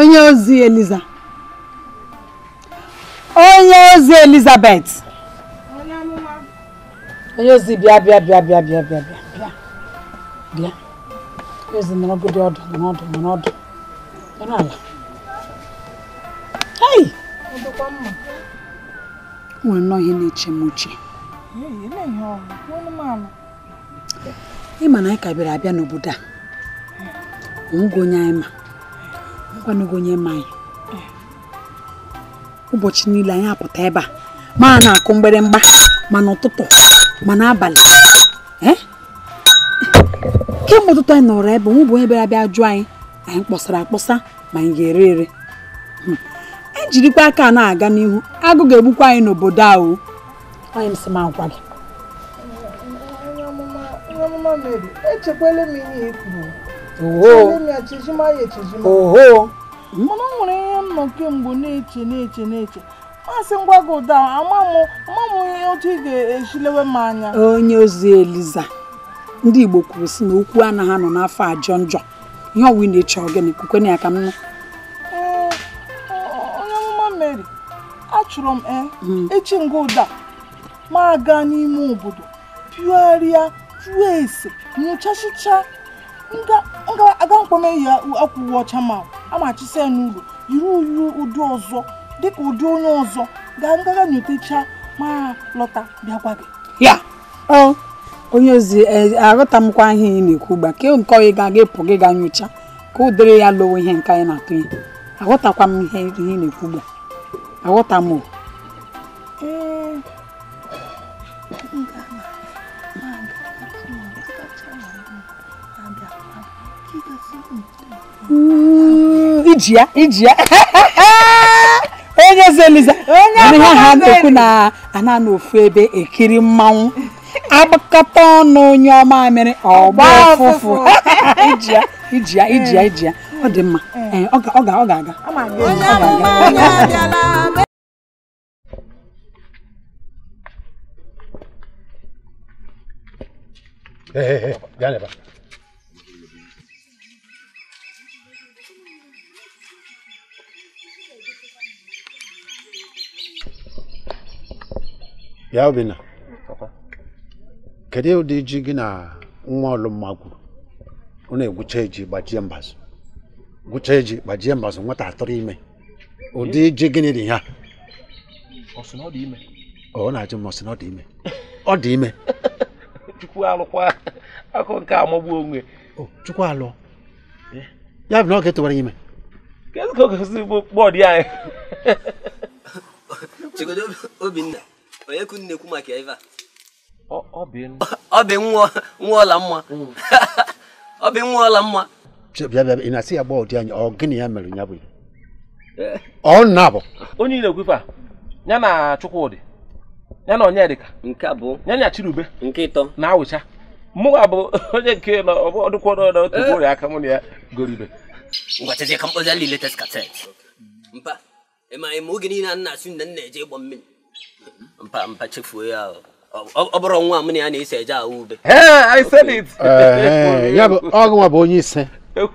Onye ozi Eliza. Onye ozi Elizabeth. Onye ozi bịa bịa bịa bịa bịa bịa bịa. Bịa. Onye ozi nọrọgodi ọdụ nọrọ ọdụ nọrọ ọdụ. Nọrọ ala. Hey! Nwere nnọọ ihe na-eche m uche. Ị ma na anyị ka bịara abịa n'obodo a. Onwego onye anyị ma. Nkwanụgo onye ma anyị. Ụbọchị niile anyị apụta ebe a ma a na-akụ mgbịrịmgba ma n'ụtụtụ ma n'abalị. Kemgbe ụtụtụ anyị nọrọ ebe onwe bụ onye bịara bịa jụọ anyị anyị kpọsara akpọsa ma anyị ga-ere ere. Ejirikwa aka na-aga n'ihu agụ ga-egbukwa anyị n'obodo a o. Onye m sị m agwa gị. Echekwala m ihe i kwuru. Oho. Mana o nwere ihe m nọ kemgbe na-eche na-eche na-eche. Masị ngwa gị ụda ama m ihe otu ị ga-esilewe m anya. Onye ozi Eliza, ndị Igbo kwuru sị na okwu anaghị anọ n'afọ ajọ njọ. Ihe ọwụ ị na-eche ọ gịnị kwukwene ya ka m nụ. Onye amụma Mary, achọrọ m echi ngwa ụda ma aga n'ime obodo pịgharịa jụọ ese nyochachicha aga mkpọm ya akwụwa ọcha ma amachisa ya n'ụlọ yiri uyu ụdị ọzọ dịka ụdị onye ọzọ gaa ngaga nyotecha ma lọta bịakwa gị. Ya onye ozi aghọta mkwa ihe ị na-ekwu gba ke nke onye ga-aga ịpụ gị ga nyocha ka ụdịrị ya lọwa ihe nke anyị na-atụ ya. Aghọtakwa m ihe ị na-ekwu gba. Aghọta m. Iji ya iji ya. Onye ozi Eliza, onye ha na-ekwu na ana n'ofu ebe ekiri mmanwụ agbakọta ọnụ onye ọma mere ọgba ọfụfụ. Iji ya iji ya iji ya iji ya. Ọ dị mma. Ọ ga-aga. Hey, bịa n'ebe a. Ya Obinna, kedu ụdị ji gị na nwa Ọlụmma gwuru? Unu egwucha ji gbajie mbazụ. Gwucha ji gbajie mbazụ nwata atọrọ ime. Ụdị ji gịnị dị ya? Ọ sị na ọ dị ime. Ọ na-ajụ m ọ sị na ọ dị ime. Ọ dị ime. Chukwu alụkwa akụ nke amagbu onwe. Chukwu alụ. Ya bụ na ọ ga-etowara ime. Kedu ka ọ ga-esi bọọdụ anyị? Chigodo Obinna, onye kunu na-ekwu maka ebe a? Ọ bụ nwa ọla mma. Ọ bụ nwa ọla mma. Bịa bịa, ị na-asị ya gbaa ụdị anyị, ọ gịnị ya mere ya bụ ya? Ọ nna bụ. Onye ị na-ekwu ife a, ya na Chukwudị, ya na Onyedika, nke abụọ, ya na Chirube, nke ịtọ, na Awụcha. Mụnwa bụ onye nke nọ ọdụkwa n'otu ụrịa aka mụ na ya goribe. Ngwa chezie ka m kpọzie ndị latest cassette. Mpa, ịma oge niile a na-asị na nna eje ịgbọ mmiri. Mpa mpa chefuo ya. Ọ bụrụ nwa m na ya na-ese eje ahụ ube. I said it. Ya bụ ọgụ nwa bụ onye ise.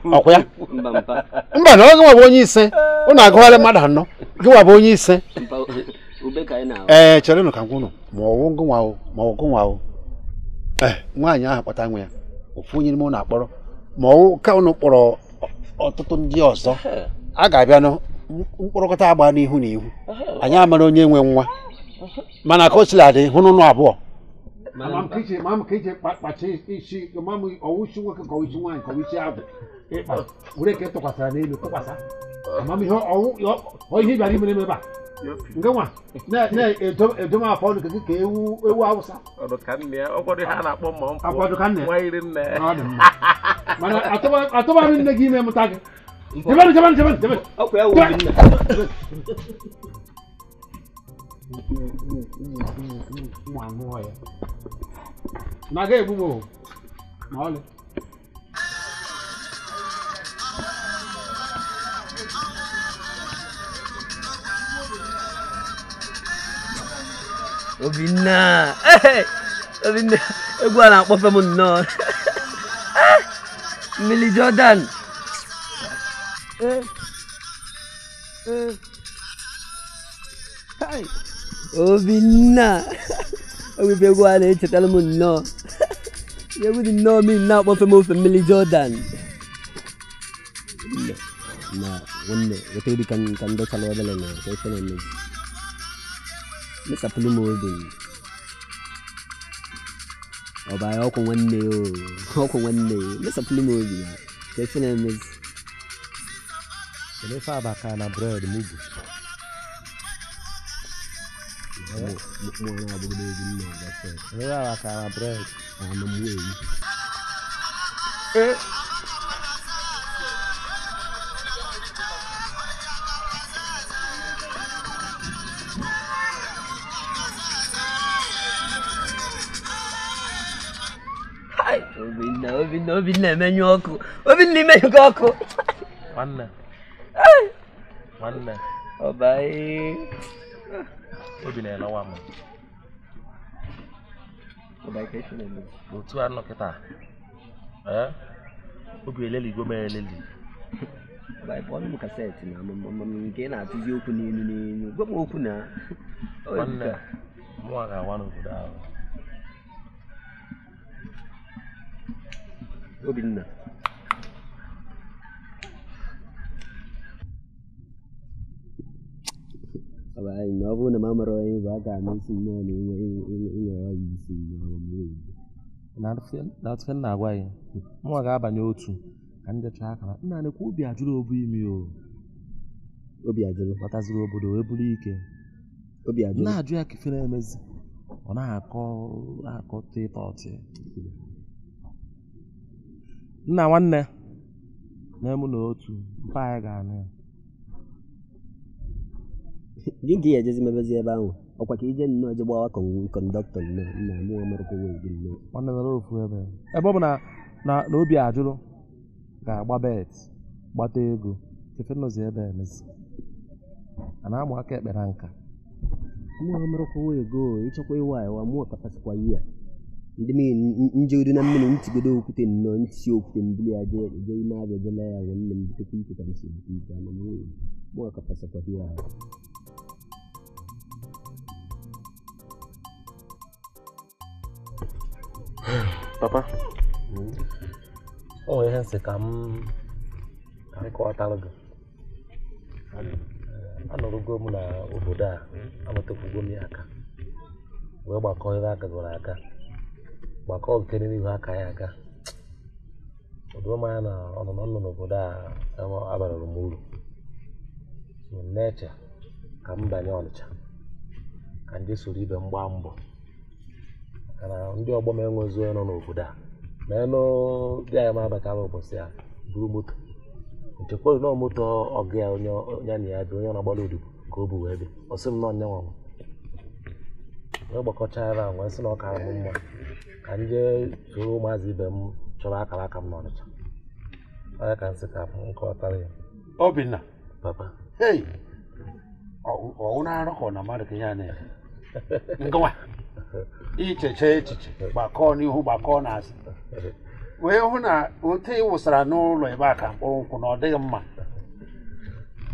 Ọkwa ya? Mba mpa. Mba na ọgụ nwa bụ onye ise. Unu agụgharị mmadụ anọ. Gị nwa bụ onye ise. Mpa ube ka anyị na-ahụ. Ee, cherenụ ka m gwa unu ma ọwụ ngụ nwa o ma ọgụ nwa o. Nwaanyị ahụ kpọta nwa ya. Ofu onye n'ime unu akpọrọ ma ọwụ ka unu kpọrọ ọtụtụ ndị ọzọ. A ga-abịanụ mkpọrọkọta agba n'ihu na ihu. Anyị amara onye nwe nwa. Mana ka o sila dị hụ n'ụnụ abụọ. Obinna, Obinna, egwu a na-akpọfe m nnọọ. Mmiri Jordan. Obinna obibi egwu a na-echetara m nnọọ egwu dị nnọọ mmiri na-akpọfe m ofe mmiri Jordan na nwanne weta obi ka m dọchala obele na ka ife na-eme gị mesapụrụ m obi ọbara ọkwụ nwanne o ọkwụ nwanne mesapụrụ m obi na ka ife na-eme gị. Kedu ife abaka na bred mugu? Obinna, Obinna, Obinna emenyụ ọkụ. Obinna imenyụ ọkụ. Nwanne. Nwanne. Ọbaị. Obi na-elewa m. Otu a nọ kịta. Obi eleligo m eleli. Ọbaị, m kaseti na nke na-atụzi okwu n'elu n'elu. Gwa m okwu na. Nwanne, mụnwa ga-awa n'obodo ahụ. Obinna. Ọbaị, na ọ bụrụ na m amara onye bụ a ga-ama isi nnọọ na enwe ọya isi nnọọ. Na atụfe m na-agwa gị, mụnwa ga-abanye otu ka m jechaa akara. Nna nekwa obi ajụrụ obu imi o. Obi ajụrụ. Bataziri obodo wee buru ike. Obi ajụrụ. Na-ajụ ya ka ife na-emezi. Ọ na-akọ akọ tịta ọtị. Nna nwanne na-emu na otu mpa anyị ga-anụ ya. Gị ka ị ejezi mebezi ebe ahụ ọkwa ka ije nnọọ je gbawa kọndọktọ nnọọ nna mụ amarụkwa gị nnọọ. Nwanne nọrọ ofu ebe ebe ọ bụ na obi ajụrụ ga-agba bet gbata ego kefe nọzi ebe emezi a na-amụ aka ekpe na nka. Mụ amarụkwa ego ịchọkwa ịwa ịwa mụ kapasịkwa ihe ndị njegodo na mmiri ntigodo okwute nnọọ ntisi okwute mbuli ya jee ime abịa jele ya nwanne m butekwa ike ka m si ebute ike ama m mụ kapasịkwa ihe ahụ. Papa, o nwere ihe nsị ka m kọwatalụ gị. Anọrọgo m na obodo a, anọtekwugo m ya aka wee gbakọọ ebe aka gụrụ aka, gbakọọ nke dị n'ihu aka ya aka. O doro m anya na ọnụnọ nọ n'obodo a abarara m uru. So na-eche ka m banye Ọnịcha ka ndị soro ibe m gbaa mbọ maka na ndị ọgbọ m enwezi onye nọ n'obodo a. Ma enu di anyị m abatara ụbọchị a buru moto nchekwara nọọ moto ọgụ ya onye ya na ya bi onye na-agbara odibo ka o bu wee bịa. Ọ sị m nọ nya nwa m wee gbakọchaa ebe a wee sị na ọ kara m mma ka m jee soro ụmụazị ibe m chọrọ akara aka m n'Ọnịcha. Onye ka nsị ka m kọwatara ya. Obinna. Papa. Hey! Ọ na-arụ ka ọ na mmadụ ka ihe a na-eme. Ngwa. Icheche echiche gbakọọ n'ihu gbakọọ n'azụ wee hụ na otu ị wụsara n'ụlọ ebe a ka mkpụrụ nkwụ na ọ dịghị mma.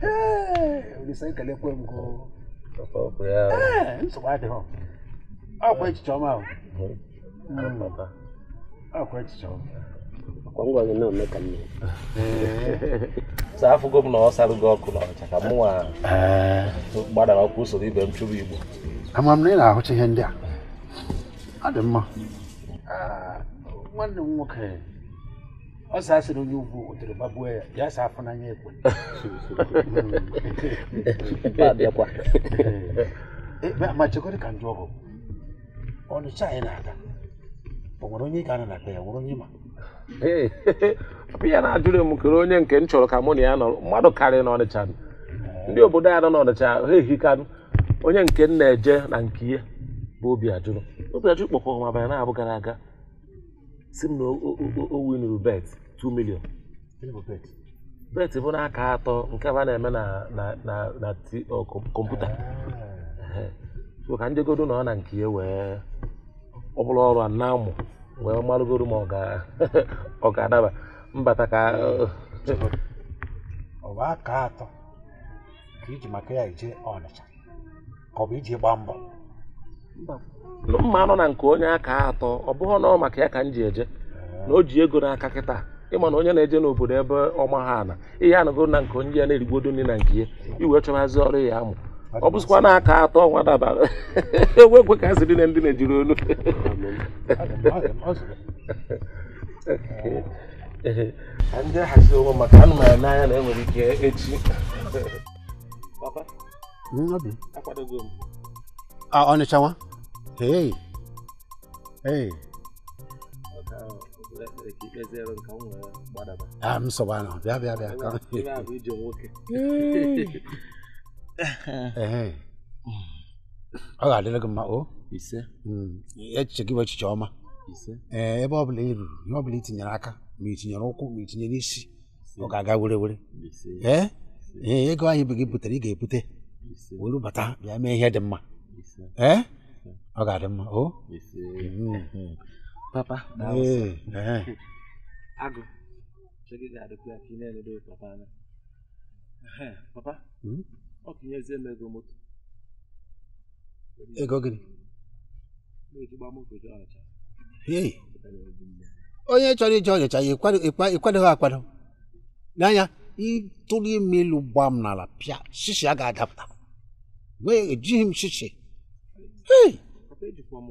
Ee, Olisa ekelekwe m gị. Ee, nsogbu adịghị. Ọkwa echiche ọma ahụ. Ọkwa echiche ọma. Ọkwa ngwa gị na-eme ka nne. So afụgo m na ọ sarugo ọkụ n'Ọnịcha ka mụnwa gbadara ọkụ usoro ibe m chụrụ Igbo. Ama m na ị na-ahụcha ihe ndị a. Ọ dị mma. Nwanne m nwoke ọ sị asịrị onye ugwu ụtụrụ gbagbuo ya ya sa afọ n'anya ekwe. Ma chekwara ka njụ ọgụ Ọnịcha anyị na-aga o nwere onye ị ga-anọ na be ya nwere onye ma. Papa ya na-ajụrụ m kere onye nke m chọrọ ka mụ na ya nọrọ. Mmadụ karịrị n'Ọnịcha, ndị obodo ya nọ n'Ọnịcha ha ehikanụ. Onye nke m na-eje na nke ya bụ Obi Ajụrụ. Obi Ajụrụ kpọkọrọ m abalị na-abụ gara aga si m na o winuru bet 2 million. Bet bụ n'aka atọ nke a na-eme na kọmputa. So ka njegodo nọ na nke ya wee ọ bụrụ ọrụ a na-amụ wee marụgoro ma ọ ga-adaba mbata ka ọ bụ aka atọ Ka iji maka ya eje Ọnịcha ka ọ bụ iji gbaa mbọ. Mma anọ na nke onye aka atọ, ọ bụghị na ọ maka ya ka m ji eje na o ji ego n'aka kịta. Ịma na onye na-eje n'obodo ebe ọma ha ana ihe anọgo na nke onye ya na-erigbodo nri na nke ya iwee chọbazi ọrụ ya amụ. Ọ bụzikwa n'aka atọ nwa dabara ekwe ka asị dị na ndị na-ejiri olu. Ndị hazi onwe maka anụmanụ n'anya na enwere ike echi. Papa, akwadogo m. Ọnịcha nwa? Hey. Hey. Nsogbu anọ, bịa bịa bịa. Ọ ga-adịrị gị mma o. Ise. Echiche gị bụ echiche ọma. Ee, ebe ọ bụla i ruru, ihe ọ bụla i tinyere aka, ma i tinyere ụkwụ, ma i tinyere isi, ọ ga-aga were were. Ee, ego anyị bụ gị butere, ị ga-ebute. Were bata bịa mee ihe dị mma. Ee, ọ ga-adị mma o. Papa, agụ gị ga-adịkwa ya ka ị na-eledo papa anya. Papa, ọ tinyezie m ego moto. Ego gịnị? Onye chọrọ ije Ọnịcha ya ịkwadoghị akwado. N'anya ịtụrụ ime elu gbaa m n'ala pịa shishi a ga-adapụta. Wee ejighị m shishi. Papa, ejikwa m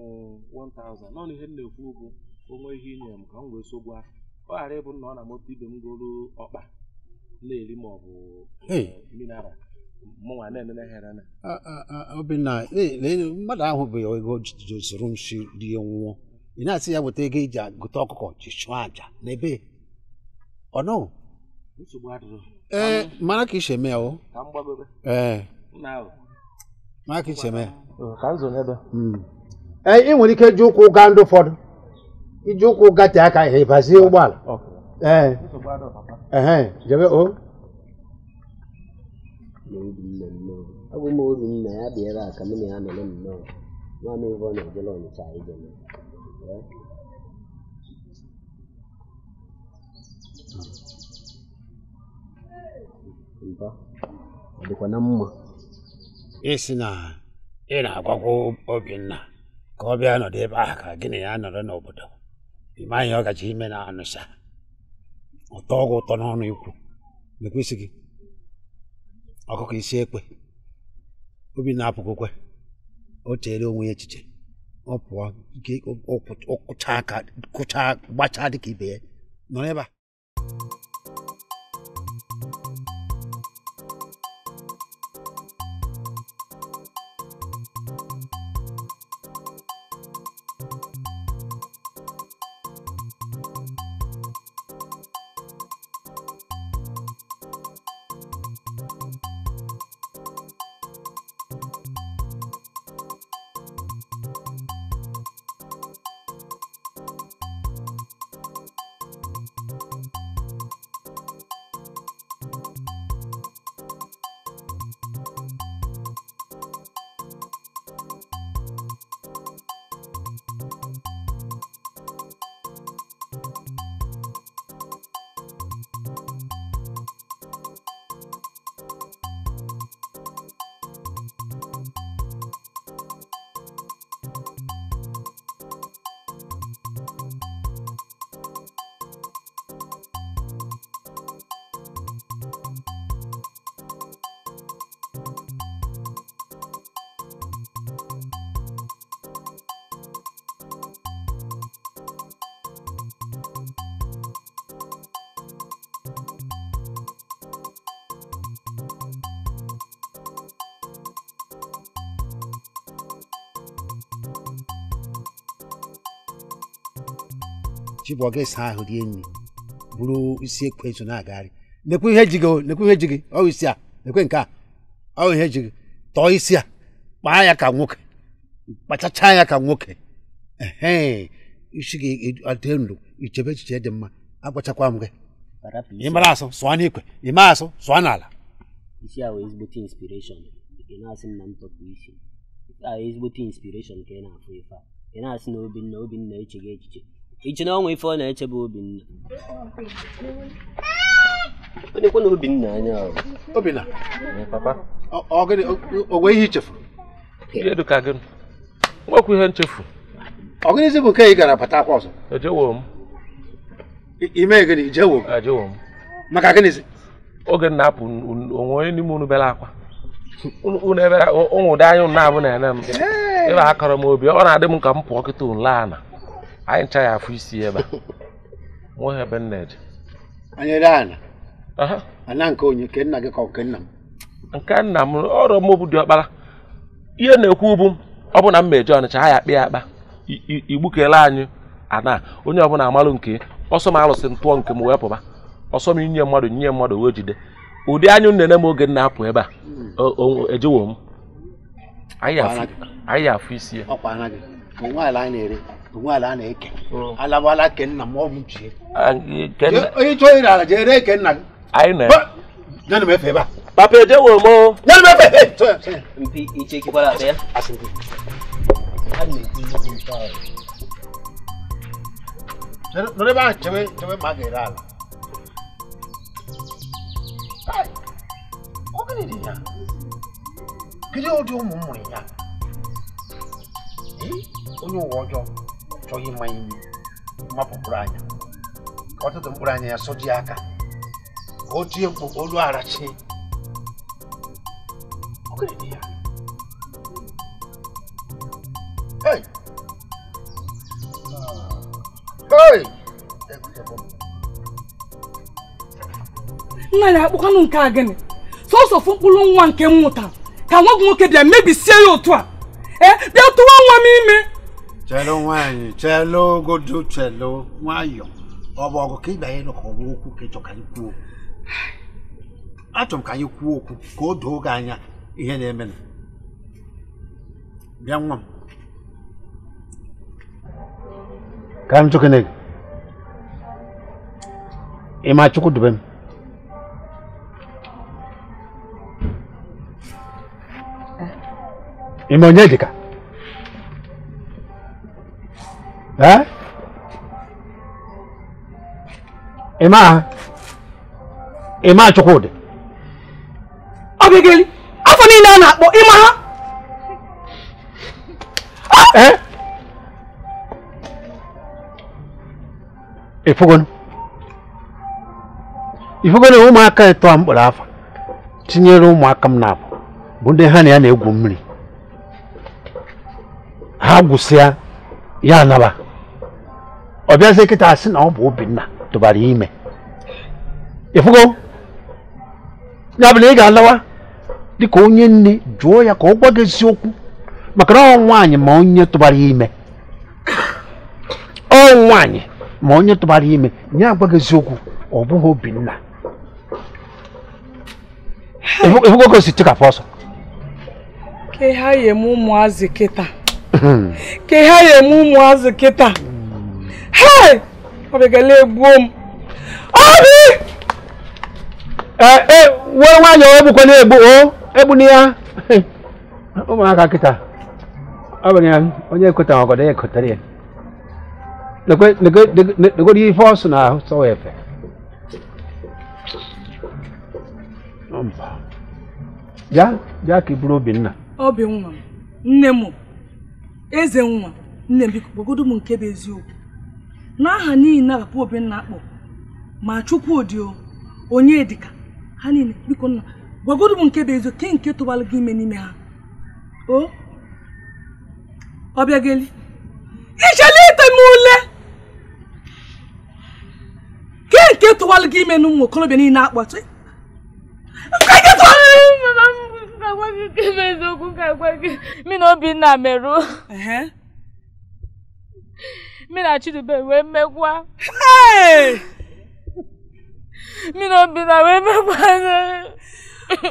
1000 naanị ihe m na-ekwu bụ onwe ihe inye m ka m wee sogbu ọ ghara ịbụ na ọ na moto ibe m goro ọkpa na-eri ma ọ bụ mineral mụnwa na-enene ha ere. Obinna, mmadụ ahụ bụ ego soro m si rie nwụọ. Ị na-asị ya weta ego eji gote ọkụkọ ji chụọ àjà n'ebe ọ nọ. Ee, mara ka isi eme ya o. Ee, mara ka isi eme ya. Ee, ị nwere ike iji ụkwụ gaa ndị ụfọdụ. Iji ụkwụ gatee aka ihe ịbazie ụgbọala. Ee, ehe, jebe o. Ọ bụ m Obinna ya bịa ebe a ka mụ na ya nọrọ nnọọ. Nwa m ebe ọ na-ejele Ọnịcha ije m. Mba, ọ dịkwa na mma. Ị sị na ị na-agwakwa Obinna ka ọ bịa nọdụ ebe ahụ ka gị na ya nọrọ n'obodo. Ị maghị ihe ọ gaji ime na Ọnịcha. Ụtọ ọgwụ ụtọ n'ọnụ ikwu. Mekwesị gị. Ọkụkọ isi ekwe. Obinna apụghịkwe. O chere onwe ya echiche. Ọ pụọ kụchaa aka kụchaa gbachaa dịka ibe ya. Nọrọ ebe a. Chibụ ọ ga-esa ahụ rie nri bụrụ isi ekwe so na-agagharị. Nekwe ihe ji gị, nekwe ihe ji gị, ọ isi a, nekwe nke a, ọ ihe ji gị, tọọ isi a, kpaa ya ka nwoke, kpachachaa ya ka nwoke. Ehe, isi gị adị ndụ, ichebe echiche dị mma, agwachakwa m gị. Ị mara asụ, sụọ n'ikwe, ị ma asụ, sụọ n'ala. Isi a wee ezigbote inspiration. Ị na-asị m na m tọpụ isi. A ezigbote inspiration ka ị na-afụ ife a. Ị na-asị na Obinna Obinna echeghị echiche. Iche na ọnwa ife ọ na-eche bụ Obinna. Onye Obinna anya ahụ. Obinna. Papa. Ọ gịnị o nwee ihe ichefu? Ihe dị ka gịnị? Nwekwa ihe nchefu. Ọ gịnịzi bụ nke ị gara bata akwa ọzọ? Ejewo m. Ime gịnị ijewo m? Ejewo m. Maka gịnịzi? Oge m na-apụ onwe onye n'ime unu bere akwa. Unu ebere ụmụ ụdị anya unu na-abụ na-ene m. Ebe a kọrọ m obi, ọ na-adị m ka m pụọ kịta unu laa na. Anyị ncha ya afụ isi ebe a. Nweghị ebe m na-eje. Anyị ere ana? Ana nke onye nke nna gị ka nke nna m? Nke nna m ọrụ m bụ diọkpara. Ihe na-ekwu bụ ọ bụ na m meje Ọnịcha ha ya akpa ya akpa. Igbukele anyị ana onye ọbụla amalụ nke ọsọ m alụsị ntụọ nke m wee pụba. Ọsọ m inye mmadụ wee jide. Ụdị anya nene m oge m na-apụ ebe a ejewo m. Anyị afụ isi ya. Ọkwa anaghị. Onwe ala a na-ere, onwe ala a na-eke. Alabala ke nna m ọ bụ jie. Onye chọọ ire ala jee ree ke nna gị. Anyị na nyanụ m efe ebe a. Papa ejewo m o. Nyanụ m efe. Mpi ichekikwala akpa ya. Asị gị. A na-ekwu nke ahụ. Nọrọ ebe ahụ chebe ma a ga-ere ala. Ọ gịnị dị ya? Kedu ụdị ụmụ m mụrụ ya? Onye ụwa ọjọọ chọghị ịma imi mapụ mkpụrụ anya ka ọtụtụ mkpụrụ anya ya sọji aka ka o tie mkpu olu arachi. Ọ gịnị dị ya? Hey! Hey! Nna ya akpụkwanụ nke a gịnị? Sọsọ fụ mkpụrụ nwa nke m nwụtara ka nwa gị nwoke bịa mebisie ya otu a. Bịa tụwa nwa m ime. Chelo nwaanyị, chelo godo, chelo nwayọ. Ọ bụ ọgụ ka ị banye nụ ka ọ bụ okwu ka ị chọ ka anyị kwuo. Achọrọ m ka anyị kwuo okwu ka o doo gị anya ihe na-eme. Bịa nwa m. Ka m chọkene gị. Ị ma Chukwu dube m. Ị ma onye dịka? Ị ma Ị ma Chukwudị? Ọ bụ gịnị? Afọ niile a na-akpọ ịma ha? Ifugonu. Ifugonu ụmụaka ịtọ a mkpụrụ afọ tinyere ụmụaka m na-abụ bụ ndị ha na ya na-egwu mmiri. Ha gwụsịa ya anaba. Ọ bịazie kịta asị na ọ bụ Obinna tụbara ime. Ifugo ya bụ na ị ga-alawa dịka onye nne jụọ ya ka ọ gwa gị eziokwu maka na ọ nwaanyị ma onye tụbara ime. Ọ nwaanyị ma onye tụbara ime nye agwa gị eziokwu ọ bụghị Obinna. Ifugo ka o si chịkapụ ọsọ. Ke ha ya eme ụmụazị kịta. Ke ha ya eme ụmụazị kịta. Hey! Ọ bịagala egbuo m. Obi! Wee nwayọọ egbukwana egbu o egbuna ya. Ụmụaka kịta ọ bụ ya onye ekotara ọgọdọ ya ekotara ya. Legodo ife ọsụ na ahụ sọwa efe. Bịa bịa ka ị bụrụ Obinna. Obi nwa m, nne m, eze nwa, nne m biko gwagodo m nke bụ eziokwu. N'aha niile papa Obinna akpọ ma Chukwudị o Onyedika ha niile biko nna gwagodo m nke bụ eziokwu ke nke tụbara gị ime n'ime ha. O Ọbịageli ichele ite m ule ke nke tụbara gị ime n'ụmụ okorobịa niile akpọ. Mama m ga-agwa gị nke bụ eziokwu ga-agwa gị mụ na Obinna merụ. Mụ na Chidube wee mmekwa. Mụ na Obinna wee mmekwa.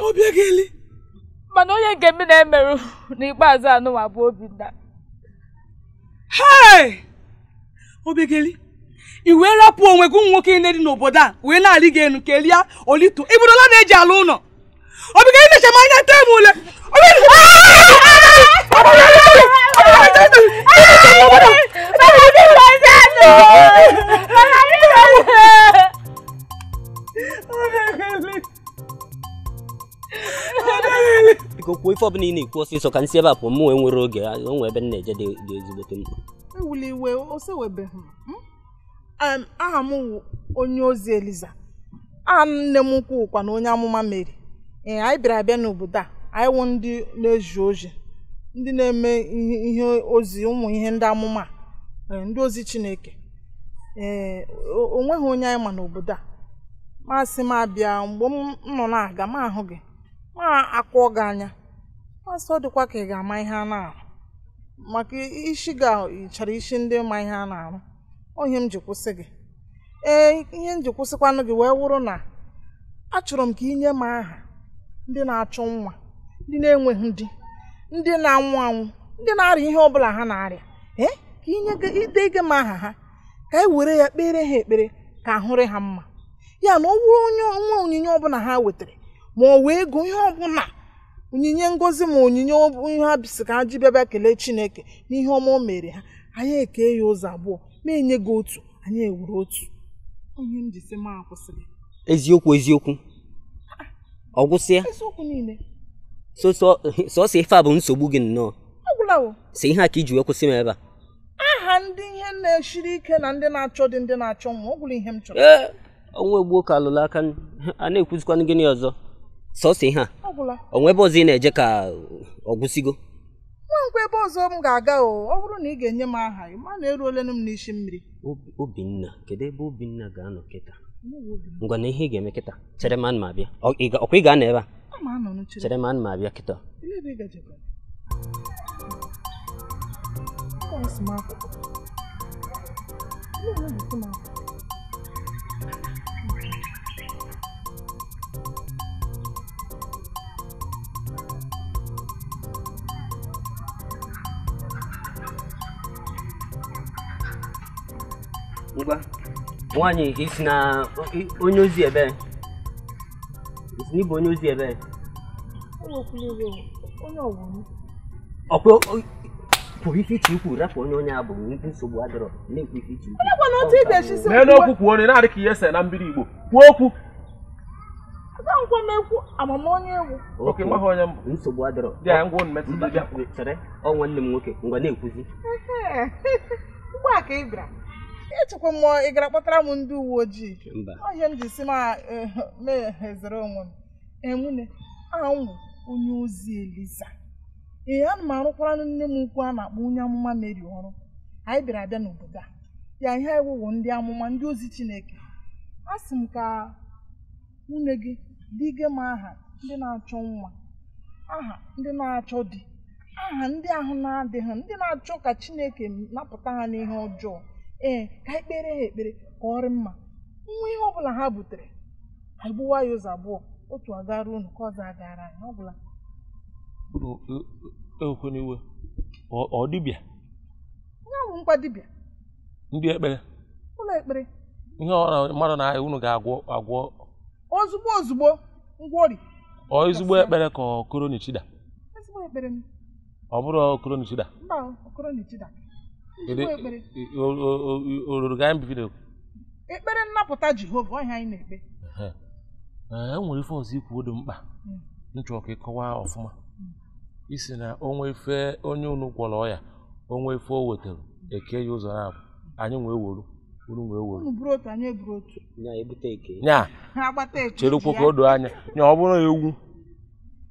Ọbịageli mana onye nke mụ na-emerụ n'ikpeazụ anụnwa bụ Obinna. Hey! Ọbịageli i wee rapụ onwe gị ụmụ nwoke niile dị n'obodo a wee na-alị gị enu kelia olito ị bụrụla na-eji ala ụlọ. Ọbịageli na-eche m anya tee m ule. ife ọbụla ị na-ekwu ọsịsọ ka nsị ebe a pụọ mụ enwere oge onwe ebe m na-eje dị ezigbote mkpa. Ewuli iwe osewebeghị m. Aha m wụ onye ozi Eliza. Aha nne m ukwu kwa na onye amụma Mary. Ee, anyị bịara abịa n'obodo a, anyị wụ ndị na-eji ozi, ndị na-eme ihe ozi ụmụ ihe ndị amụma, ndị ozi Chineke. Ee, o nweghị onye anyị ma n'obodo a. Masị m abịa mgbe m nọ na-aga m ahụ gị, ma akụọ gị anya, masị ọ dịkwa ka ị ga-ama ihe a na-arụ, maka isi ga chọrọ isi ndị ma ihe a na-arụ. Ihe m ji kwụsị gị. Ee, ihe m ji kwụsịkwanụ gị wee wụrụ na achọrọ m ka ị nye m aha ndị na-achọ nwa, ndị na-enweghị di, ndị na-anwụ anwụ, ndị na-arịa ihe ọbụla ha na-arịa. Ee, ka ide gị m aha ha ka anyị were ya kpere ha ekpere ka ahụrị ha mma. Ya na ọ bụrụ onye nwa onyinye ọbụla ha wetara, ma ọ wee ego ihe ọbụla, onyinye ngozi ma onyinye ihe ha bisi ka ha ji bịa bịa kelee Chineke n'ihe ọma o mere ha, anyị eke ya ụzọ abụọ, ma enye gị otu, anyị ewere otu. Onye m ji sị m akwụsịrị. Eziokwu eziokwu. Ọ gwụsịa? Eziokwu niile. Sọsọ ife a bụ nsogbu gị nnọọ. Ọ gwụla o. Sị ihe a ka iji wee kwụsị m ebe a. Aha ndị ihe na-esiri ike na ndị na-achọ dị ndị na-achọ nwa, ọ gwụla ihe m chọrọ. Ee, ọnwa egbuo ka alụrụ aka a na-ekwuzikwanụ gịnị ọzọ? Sọsọ ihe a. Ọ gwụla. O nwe ebe ọzọ ị na-eje ka ọ gwụsịgo? Nwa nkwa ebe ọzọ m ga-aga o, ọ bụrụ na ị ga-enye m aha, ị ma na eruolenụ m n'isi mmiri. Obinna, kedu ebe Obinna ga-anọ kịta? Ngwa na ihe ị ga-eme kịta, chere m ma abịa. Ọkwa ị ga-anọ ebe a? Chere m ma abịa kịta. Ngwa, nwaanyị isi na onye ozi ebe? Isi na ịbụ onye ozi ebe? Ọkwa pụrụ ife iche ikwu rapụ onye onye abụ nsogbu adịrọ na-ekwu ife iche ikwu. N'elu okwu kwuo onye na-adị ka ihe ese na mbido Igbo. Kwuo okwu. Nsogbu adịrọ. Chere, ọ nwanne m nwoke, ngwa na-ekwuzi. Ugbu a ka ị bịara. Echekwa m ị gara kpọtara m ndị uwe ojii. Ọ ihe m ji si m meghezere onwe m. Enwune, aha m wụ onye ozi Eliza. Ee, ana m arụkwara nne m ukwu a na-akpọ onye amụma Mary ọrụ. Anyị bịara abịa n'obodo a. Ya ihe anyị wụwụ ndị amụma, ndị ozi Chineke. A sị m ka nwunye gị dige m aha ndị na-achọ nwa, aha ndị na-achọ di, aha ndị ahụ na-adịghị, ndị na-achọ ka Chineke napụta ha n'ihe ọjọọ. Ee, ka anyị kpere ha ekpere ka ọ rị mma. Nwa ihe ọbụla ha butere, anyị gbuwa ya ụzọ abụọ, otu agara unu ka ọzọ agara anyị, ọ gwụla. Ekweniwe, ọ dibịa? Nye bụ nkwa dibịa. Ndị ekpere? Ụlọ ekpere. Ihe ọ mmadụ na unu ga-agwọ agwọ. Ozugbo ozugbo ngwọri. Ọ ezigbo ekpere ka Okoronichida? Ezigbo ekpere m. Ọ bụrụ Okoronichida? Mba, Okoronichida. Ekpere nnapụta Jehova ọhịa anyị na-ekpe. Ee, enwere ife ọzọ ikwu dị mkpa m chọrọ ka ị kọwaa ọfụma. Isi na onwe ife onye unu gwọrọ ọya, onwe ife o wetara eke ya ụzọ na-abụ anyị nwee wolu, unu nwee wolu. Unu buru otu, anyị eburu otu. Nya ebute eke. Nya agbata eke. Cherekwa ka o doo anya. Nya ọ bụrụ ewu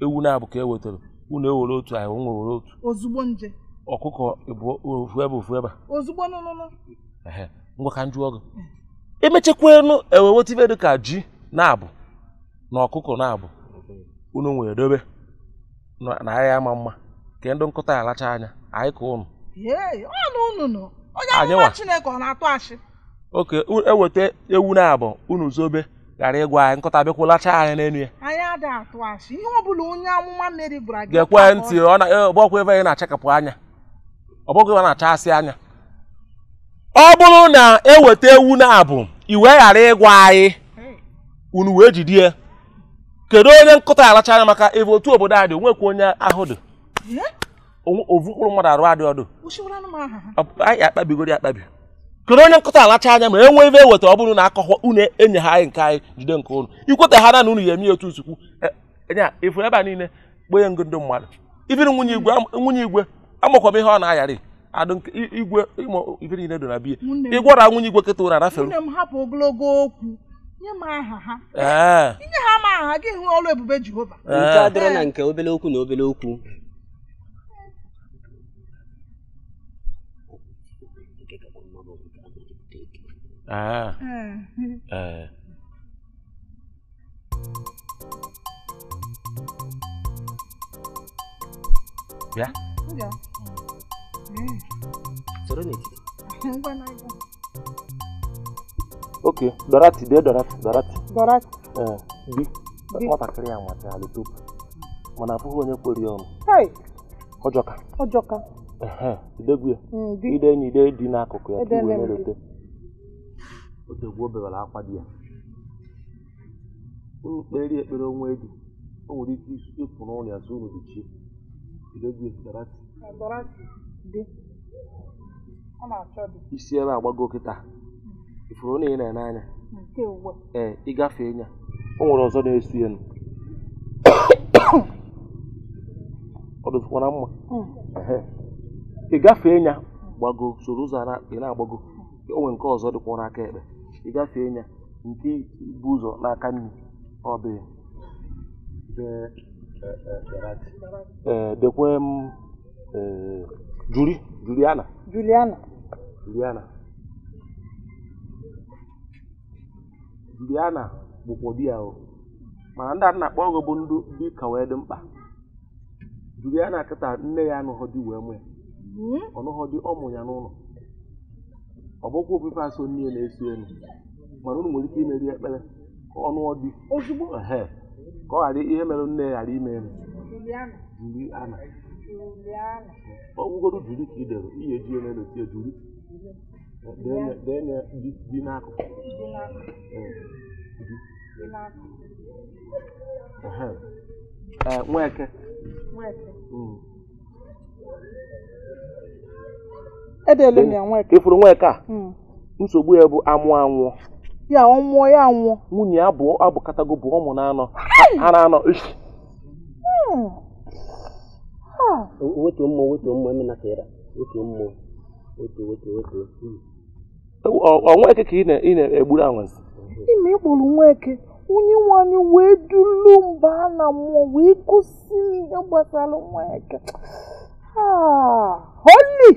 ewu na-abụ ka e wetara, unu ewere otu, anyị nwe were otu. Ozugbo nje. Ọkụkọ ofu ebe ofu ebe. Ozugbo nụnụnụ. Ehe, ngwa ka m jụọ gị. Emechekwanụ eweweta ife dị ka ji na-abụ na ọkụkọ na-abụ unu nwere dobe na ahịa ama mma ka ndị nkụta alacha anya anyị ka unu. Ee, ọ na unu nọ. Onye amụma Chineke ọ na-atụ ashị. Oke, eweta ewu na-abụ unu zobe ghara ịgwa anyị nkụta bịakwa lacha anya n'elu ya. Anyị ada atụ ashị. Ihe ọ bụla onye amụma Mary gwara gị. Gekwe ntị, ọ na ọgbọkwa ebe anyị na-achakapụ anya. Ọ bụghị ọ na-achasị anya. Ọ bụrụ na eweta ewu na-abụ i wee ghara ịgwa anyị unu wee jide ya. Kedu onye nkụta alacha anya maka ebe otu obodo a dị onwekwa onye ahụ dị ovu mkpụrụ mmadụ arụ adị ọdụ anyị akpabigoro akpabi. Kedu onye nkụta alacha anya ma e nwee ebe eweta ọ bụrụ na akọkwa unu enye ha anyị nke anyị jide nke unu ikweta ha na unu ya eme otu nsukwu enya efu ebe a niile Kpọnye ngo ndị mmadụ. Ibiri nwunye igwe amakwa m ihe ọ na-ayarị. Adụ igwe ife niile dị na biya. Ịgwara nwunye igwe kịta ụra rafere. Nne m hapụ ogologo okwu. Nye m aha ha. Inye ha m aha gị hụ ọrụ ebube Jehova. Nke a dịrọ na nke obele okwu na obele okwu. Bịa. Soro n'etiti. Okay, Dorothy, dee Dorothy, Dorothy. Dorothy. Di. Nwatakịrị a nwachara topu. Mana afụghị onye kwere ya ọnụ. Ọjọka. Ọjọka. Idegwu ya. Ide enyi ide dị n'akụkụ ya ka iwe na-elote. Otegwu o bewara akwa di ya. Unu kpere ekpere onwe di. O nwere ike ịpụ n'ụlọ ya so unu bichie. Idegwu ya, Dorothy. Dorothy, di. Ọ na-achọ di. Isi ebe agbago kịta. Ifuru na ị na-ene anya. Ee, ị gafee ya. O nwere ọzọ na-esu elu. Ọ dịzikwa na mma. Ị gafee ya gbago soro ụzọ ị na-agbago. O nwere nke ọzọ dịkwa n'aka ekpe. Ị gafee ya nke bụ ụzọ n'aka nri. Ọ bụ dekwe m Juliana. Juliana. Juliana. Juliana bụkwa di ya o. Mana ndị a na-akpọ ọgụ bụ ndị dị ka wee dị mkpa. Juliana kịta nne ya anụghọ di wee mụ ya. Ọ nụghọ di ọ mụ ya n'ụlọ. Ọ bụkwa ofufe asọ nne ya na-esi elu. Mana unu nwere ike imeri ekpere ka ọ nụọ di. Ozugbo. Ka ọ ghara ihe mere nne ya ghara ime elu. Juliana. Juliana. Juliana. Ọ bụgodu Juli ka i dere ihe eji ya n'elu tie Juli. Dee di n'akụkụ. Nweke. Edele m ya Nweke. Ifuru Nweke a? Nsogbu ya bụ amụ anwụọ. Ya ọ nwụọ ya anwụọ. Nwunye ya bụ abụkatago bụ ụmụ na-anọ. Ha na-anọ. Wetuo mmụọ emena ka ịra. Wetuo mmụọ. Wetuo. Ọ Nweke ka ị na-egburu anwansi. Ime ịkpọrọ Nweke, onye nwe anyị wee dulu mba na mmụọ wee gosi m ihe gbasara Nweke. Holy!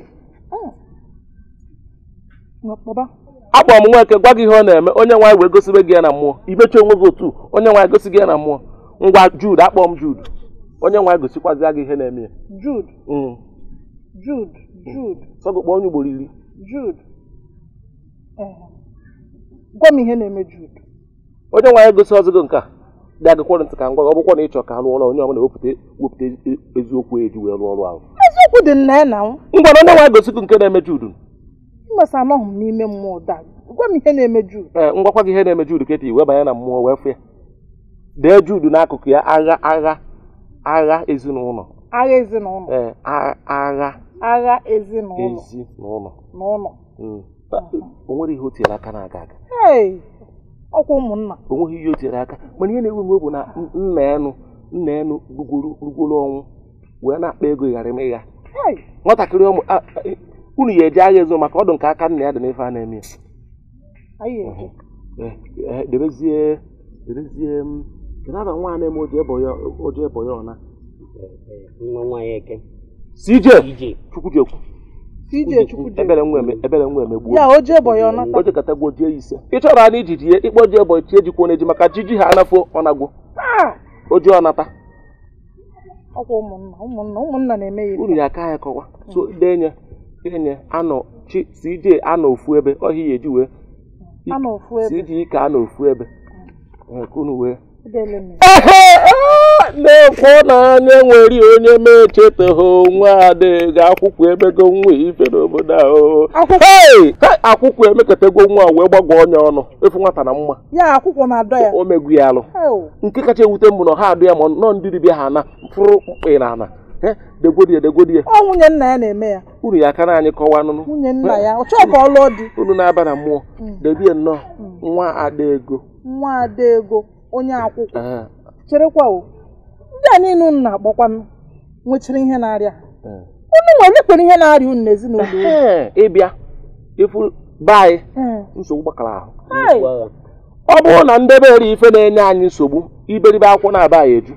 Akpọrọ m Nweke gwa gị ihe ọ na-eme, onye nwaanyị wee gosibe gị ya na mmụọ. Imechi onwe gị otu, onye nwaanyị gosi gị ya na mmụọ. Ngwa Jude, akpọrọ m Jude. Onye nwaanyị gosikwazịa gị ihe na-eme ya. Jude. Jude. Jude. Sọgụ kpọọ onye ugboro iri. Jude. Gwa m ihe na-eme Jude. Onye nwaanyị gosi ọzọ nke a dị agụkwọrọ ntị ka ngwa ọ bụkwa na ịchọ ka alụ ọrụ onye ọbụla wepụta eziokwu eji wee rụọ ọrụ ahụ. Eziokwu dị nna ya na ngwa na onye nwaanyị gosikwu nke na-eme Jude. Mmasị anọghị m n'ime mmụọ da. Gwa m ihe na-eme Jude. Ee, ngwakwa gị ihe na-eme Jude kịta iwe banye na mmụọ wee fụ ya. Dee Jude n'akụkụ ya agha agha agha ezinụlọ. Agha ezinụlọ. Ee, agha. Agha ezinụlọ. Ezinụlọ. N'ụlọ. O nwere ihe o tinyere aka na-aga aga. Ọkwa ụmụnna. O nweghị ihe o tinyere aka mana ihe na-ewe m bụ na nna enu rugoro ọnwụ wee na-akpa ego ghara ime ya. Nwatakịrị ụmụ unu ya eji agha ezo maka ọdụ nke aka nna ya dị n'ife a na-eme ya. Debezie kedu aba nwa na-eme oje ebo ya ọna? Nwa nwaanyị Eke. CJ Chukwujekwu. Ebere nwa emegbuo. Ya oje ebo ya ọnata. Oje katagbuo jie ise. Ị chọrọ ana ijiji ya ịkpọ ji ebo chi ejikwa na-eji maka jiji ha anafo ọnagwo. Oje ọnata. Ọkwa ụmụnna na-eme ya. Uru ya aka ya kọwa. So denye anọ chi CJ anọ ofu ebe ọhịa ya eji wee. Anọ ofu ebe. CJ ka anọ ofu ebe. Ka unu wee. Na-ekwo na anya nwere onye mechetaghị onwe adịghị akwụkwọ emego nwa ife n'obodo ahụ. Akwụkwọ emekọtago nwa wee gbagwọ onye ọnụ efu nwata na mma. Ya akwụkwọ na-adọ ya. O megwu ya alụ. Nke kacha ewute m bụ na ha adụ ya ma nọ ndị dibịa ha na fụrụ mkpị na ana. Degwodie degwodie. Ọ nwunye nna ya na-eme ya. Uru ya aka na anyị kọwaa nụnụ. Nwunye nna ya ọ chọọ ka ọ lụọ di. Unu na-aba na mmụọ. Debie nnọọ nwa ada ego. Nwa ada ego onye akwụkwọ. Cherekwa o. Ndị a niile unu na-akpọkwanụ nwechara ihe na-arịa. Unu nwere kwere ihe na-arịa unu n'ezinụlọ. Ịbịa ifu be anyị nsogbu gbakọrọ ahụ. Ọ bụrụ na ndebere ife na-enye anyị nsogbu iberibe akwụkwọ na-aba anyị eju.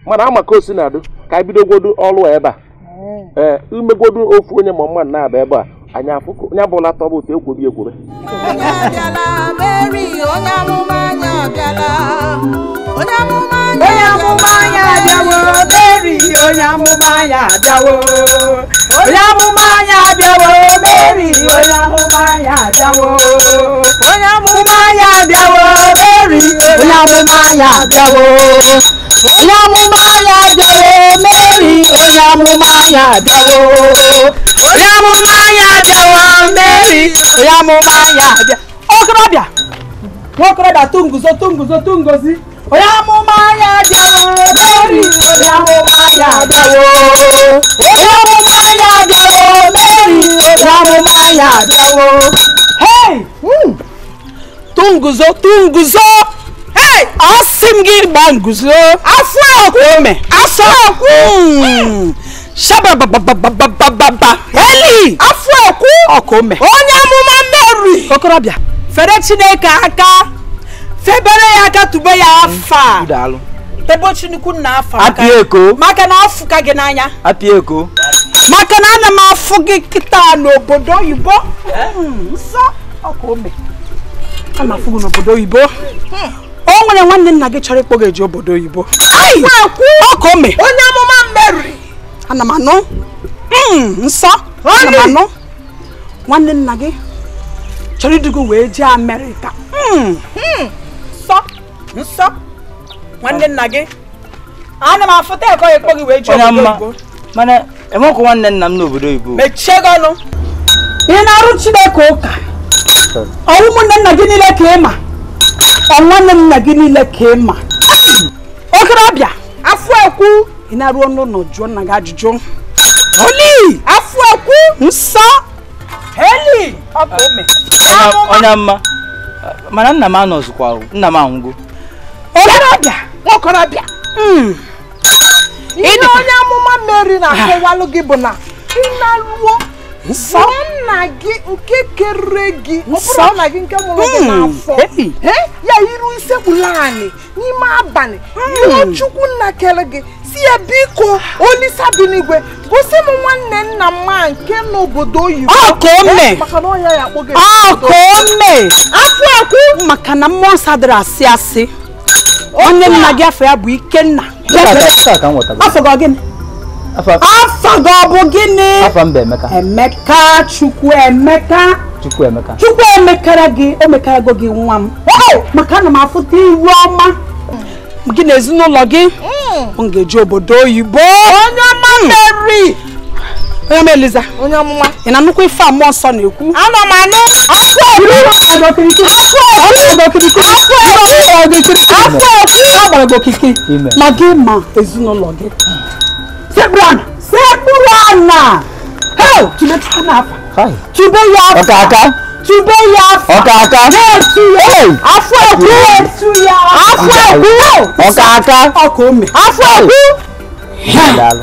Mana amaka osi na-adụ ka anyị bidogwodu ọrụ ebe a. Ee, imegwodu ofu onye ma mmadụ na-aba ebe a anyị afụ onye abụla tọba ụtọ ekwobi ekwobe. Onye abịala Mary, onye amụma anyị abịala. Onye amụma anyị abịawo Mary, onye amụma anyị abịawo. Onye amụma anyị abịawo Mary, onye amụma anyị abịawo. Onye amụma anyị abịawo Mary, onye amụma anyị abịawo. Onye amụma anyị abịawo Mary, onye amụma anyị abịawo. Onye amụma anyị abịawo Mary, onye amụma anyị abịa. Okorobịa, nwokorobịa tunguzo tunguzo tungozi. Onye amụma anyị abịawo Mary, onye amụma anyị abịawo. Onye amụma anyị abịawo Mary, onye amụma anyị abịawo. Hey! Tunguzo tunguzo. Hey! Asị m gị gba nguzo. Afọ ome. Afọ ekwu. Shabababababababa. Heli! Afọ ekwu. Ọkụ ome. Onye amụma Mary. Okorobịa, fere Chineke aka. Febere ya aka tube ya afa. Tebo Chinukwu na afa. Maka na afụka gị n'anya. Apieko. Maka na ana m afụ gị kịta n'obodo oyibo. Nsọ ọkụ ome. Ana m afụ gị n'obodo oyibo. O nwere nwanne nna gị chọrọ ịkpọ gị eje obodo oyibo. Ọkụ ome. Onye amụma Mary. Ana m anụ. Nsọ. Ana m anụ. Nwanne nna gị chọrọ idugo wee jee Amerịka. Nsọ. Nsọ. Nwanne nna gị. Ana m afụta ekọ ịkpọ gị wee jee obodo oyibo. Mana enwekwa nwanne nna m n'obodo oyibo. Mechie gị ọnụ. Ị na-arụ Chineke ụka. Ọ ụmụnne nna gị niile ka ị ma. Ọ nwanne nna gị niile ka ị ma. Okorobịa, afọ ekwu. Ị na-arụ n'ụlọ jụọ nna gị ajụjụ. Holi! Afọ ekwu. Nsọ. Heli! Ọ bụ ome. Onye mma. Mana nna m anọzikwa, nna m anwụgo. Okorobịa, nwokorobịa. Ihe onye amụma Mary na-akọwalụ gị bụ na ị na-alụọ nna gị nke kere gị, ọ bụrụ nna gị nke mụrụ gị n'afọ, ya iru isekpulu anị n'ime abalị, yọọ Chukwu nna kere gị, si ya biko Olisa bi n'igwe gosi m nwanne nna m a nke n'obodo oyibo. Ọkụ ome. Maka na ọya ya akpọ gị. Ọkụ ome. Afọ ekwu. Maka na mmụọ nsọ adịrị asị asị. Onye nna gị afọ ya bụ Ikenna. Afọ gị gịnị? Afọ gị ọ bụ gịnị? Afọ mba Emeka. Emeka Chukwu Emeka. Chukwu Emeka. Chukwu emekara gị, o mekara gị nwa m. Maka ana m afụta iru ọma gị na ezinụlọ gị. M ga-eje obodo oyibo. Onye ọma Mary. Onye ọma Eliza. Onye amụma. Ị na-anụkwa ife a mmụọ nsọ na-ekwu? Ana m anụ. Afọ agbara gị okike ma gị ma ezinụlọ gị. Sekpuru ana. Sekpuru ana. Hei, tube Chukwu n'afa. Tube ya afa. Ọkaka. Tube ya afa. Ọkaka. Na-etu ya. Afọ ekwu. Na-etu ya. Afọ ekwu. Ọkaka. Ọka ome. Afọ ekwu.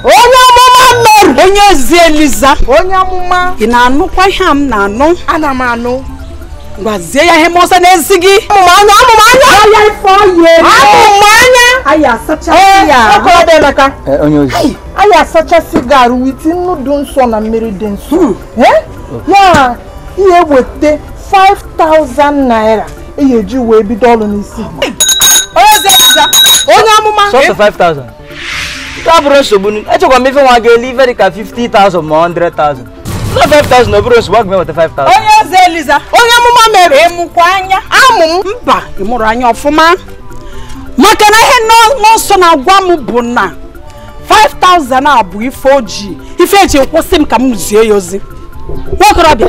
Onye amụma Mary. Onye ezi Eliza. Onye amụma. Ị na-anụkwa ihe a m na-anụ? Ana m anụ. Gwazie ya ihe mmụọ nsọ na-ezi gị. Amụma anya, amụma anya. Aya ife ọya eme. Amụma anya. Aya asachasị ya. Okorobịa Emeka. Onye ozi. Aya asachasị gị arụ wit nnu dị nsọ na mmiri dị nsọ. Ya ihe weta 5,000 naira eji eji wee bido ọrụ n'isi. Onye ezi Eliza. Onye amụma. Sọsọ 5,000. Nke a bụrụ nsogbu, echekwa m ife nwa ga-eli ife dị ka 50,000 ma 100,000. Na 5,000 ọ bụrụ nsogbu, aga m eweta 5,000. Onye ezi Eliza. Onye amụma Mary. Ịmụkwa anya. Amụ m. Mba, ị mụrụ anya ọfụma. Maka na ihe mmụọ nsọ na-agwa m bụ na 5,000 a bụ ife ojii. Ife eji kwụsị m ka m zie ya ozi. Nwokorobịa,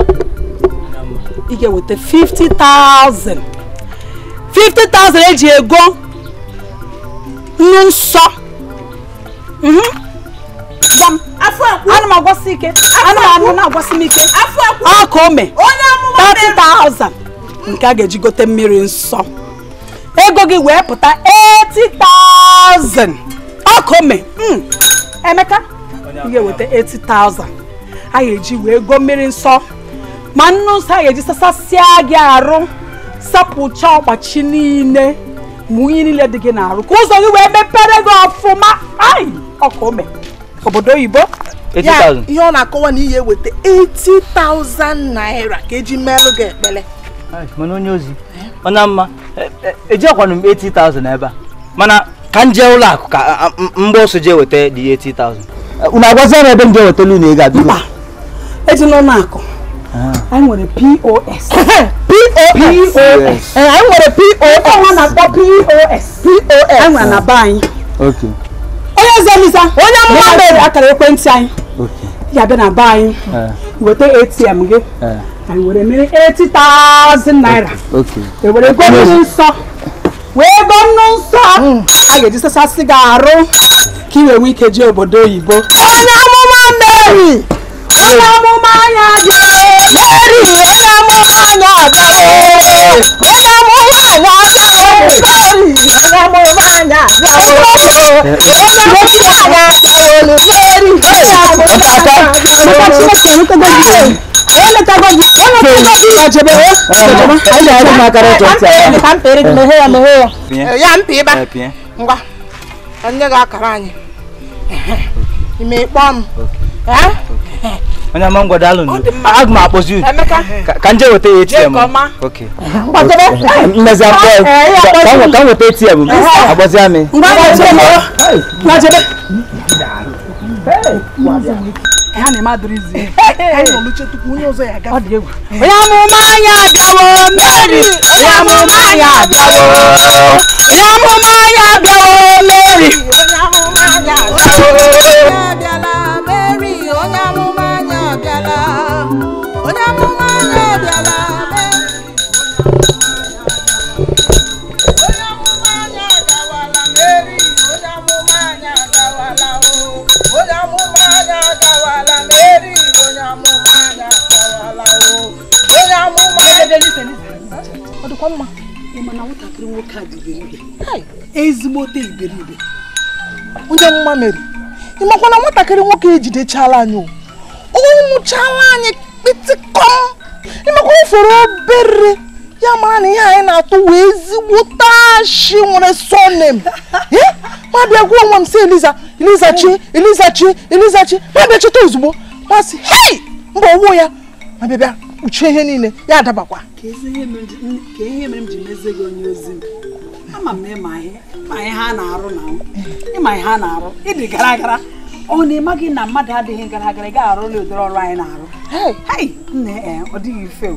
ị ga-eweta 50,000. 50,000 eji ego nnu nsọ. Gwa m. Ana m agwasị ike. Ana m anụ na-agwasị m ike. Ọka ome. 30,000 nke a ga-eji gote mmiri nsọ. Ego gị wee pụta 80,000. Ọkome. Emeka, ị ga-eweta 80,000. A ga-eji wee go mmiri nsọ. Ma nnu nsọ a ga-eji sasasịa gị arụ, sapụcha ọgbachi niile, ma unyi niile dị gị n'arụ ka ụzọ gị wee mepere gị ọfụma. Ai, ọkome. Obodo oyibo. 80,000. Ihe ọ na-akọwa na ihe eweta 80,000 naira ka eji melụ gị ekpele. Mana onye ozi, ọ na mma ejiọkwanụ m 80,000 ebe a. Mana ka m jee ụlọ akụ ka mgbe ọsọ jee weta dị 80,000. Unu agwazi m ebe m jee wetelu unu ego a? Mba, eji n'ụlọ akụ. Anyị nwere POS. POS. Anyị nwere POS. Ọ na-akpọ POS. POS. Anyị nwere na be anyị. Okay. Onye eze Eliza, onye amụma mere akara ekwentị anyị. Ya bịa na be anyị, weta ATM gị. Anyị were mere 80,000 naira. Ewere ego nnu nsọ. Wee ego nnu nsọ. A ga-eji sasasị gị arụ ka ị wee nwee ike jee obodo oyibo. Onye amụma Mary! Onye amụma anyị abịawo! Mary! Onye amụma anyị abịawo! Onye amụma anyị abịawo! Mary! Onye amụma anyị abịawo! Onye amụma anyị abịawo! Mary! Onye amụma anyị abịawo! Ya mpi ịba. Ngwa. Onye ga-akara anyị. Ime kpọọ m. Onye ama ngwa daalụ nụ. Aga m akpọzi unu. Ka nje weta ATM. Okay. Mmezi akpọ. Ka m weta ATM. Agbazi amị. Ngwa jebe. Onye amụma anyị abịawo Mary! Onye amụma anyị abịawo! Onye amụma anyị abịawo Mary! Onye amụma anyị abịala Mary! Onye amụma anyị abịala! Onye amụma anyị abịala Mary! Onye amụma anyị agawala Mary! Onye amụma anyị agawala o! Onye amụma anyị agawala Mary! Onye amụma anyị agawala o! Onye amụma ọ dịkwa mma. Ị ma na nwatakịrị nwoke a dị iberibe. Ezigbote iberibe. Onye amụma Mary, ị makwa na nwatakịrị nwoke ejidechala anyị o. O nwụchala anyị kpịtịkọm. Ị makwa o fere obere ya mara na ihe anyị na-atụ wee ezigbote ashị nwere surname. Ma bịa gwa onwe m sị Eliza, Eliza chi, Eliza chi, Eliza chi. Ma bịa cheta ozugbo. Ma sị, hei! Mba ọwụ ya. Ma bịa bịa kpuchie ihe niile, ya adabakwa. Ka ihe mere m ji mezie gị onye ozi m. Ama m na ịma ihe a na-arụ na ịma ihe a na-arụ ịdị gara gara. Ọ na-ema gị na mmadụ adịghị gara gara, ị ga-arụ ụlọ ụdịrị ọrụ anyị na-arụ. Hei, nne ọ dịghị mfe.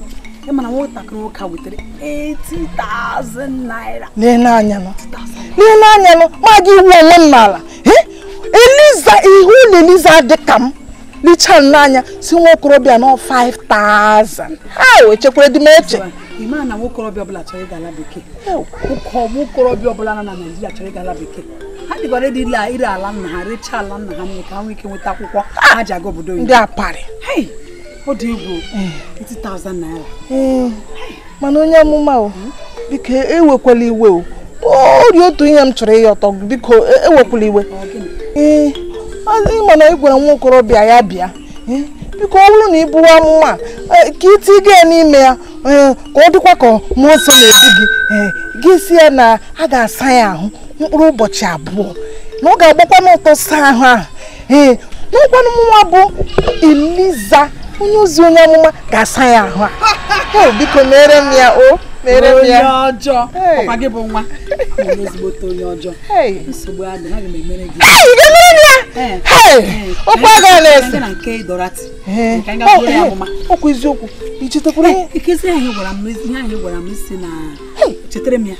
Ị ma na nwatakịrị nwoke a wetara 80,000 naira. Lee anya nọ. Lee anya nọ, ma gị iwu onwe m n'ala. Eliza, ihu na Eliza dị ka m. Licha n'anya si nwa okorobịa nọ 5,000. Ha wee chekwara dị m eche. Ị ma na nwokorobịa ọbụla chọrọ ịga ala bekee. Nwokorobịa ọbụla nọ na Naịjirịa chọrọ ịga ala bekee. Ha dịkwara ịdị ire ala nna ha, rechaa ala nna ha nwoke ha nwee ike nweta akwụkwọ ha ji aga obodo oyibo. Ndị aparị. Hei, ọ dị egwu 80,000 naira. Mana onye amụma o, biko ewekwala iwe o. O ri otu ihe m chọrọ ịyọtọ, biko ewekwala iwe. Ee, ị ma na ị gwara nwa okorobịa ya bịa. Biko ọ bụrụ na ị bụwa amụma ka itiga ya n'ime ya ka ọ dịkwa ka mmụọ nsọ na-edu gị. Gị si ya na a ga-asa ya ahụ mkpụrụ ụbọchị 2 na ọ ga-agbakwa n'ụtọ saa ahụ ahụ. Ee, n'ọkwanụ mụnwa bụ Eliza onye ozi onye amụma ga-asa ya ahụ a. Biko mere m ya o. Mere m ya. Onye ọjọọ. Ọkwa gị bụ nwa. Ezigbote onye ọjọọ. Nsogbu adị, aga m emere gị. Ị ga-emere m ya? Okwu aga na-ese. Na nke Dorati. Ka anyị ga-abụrụ ya amụma. Okwu eziokwu. I chetakwara ihe? Ikezi ahụ gwara m, ihe ahụ gwara m si na chetara m ya.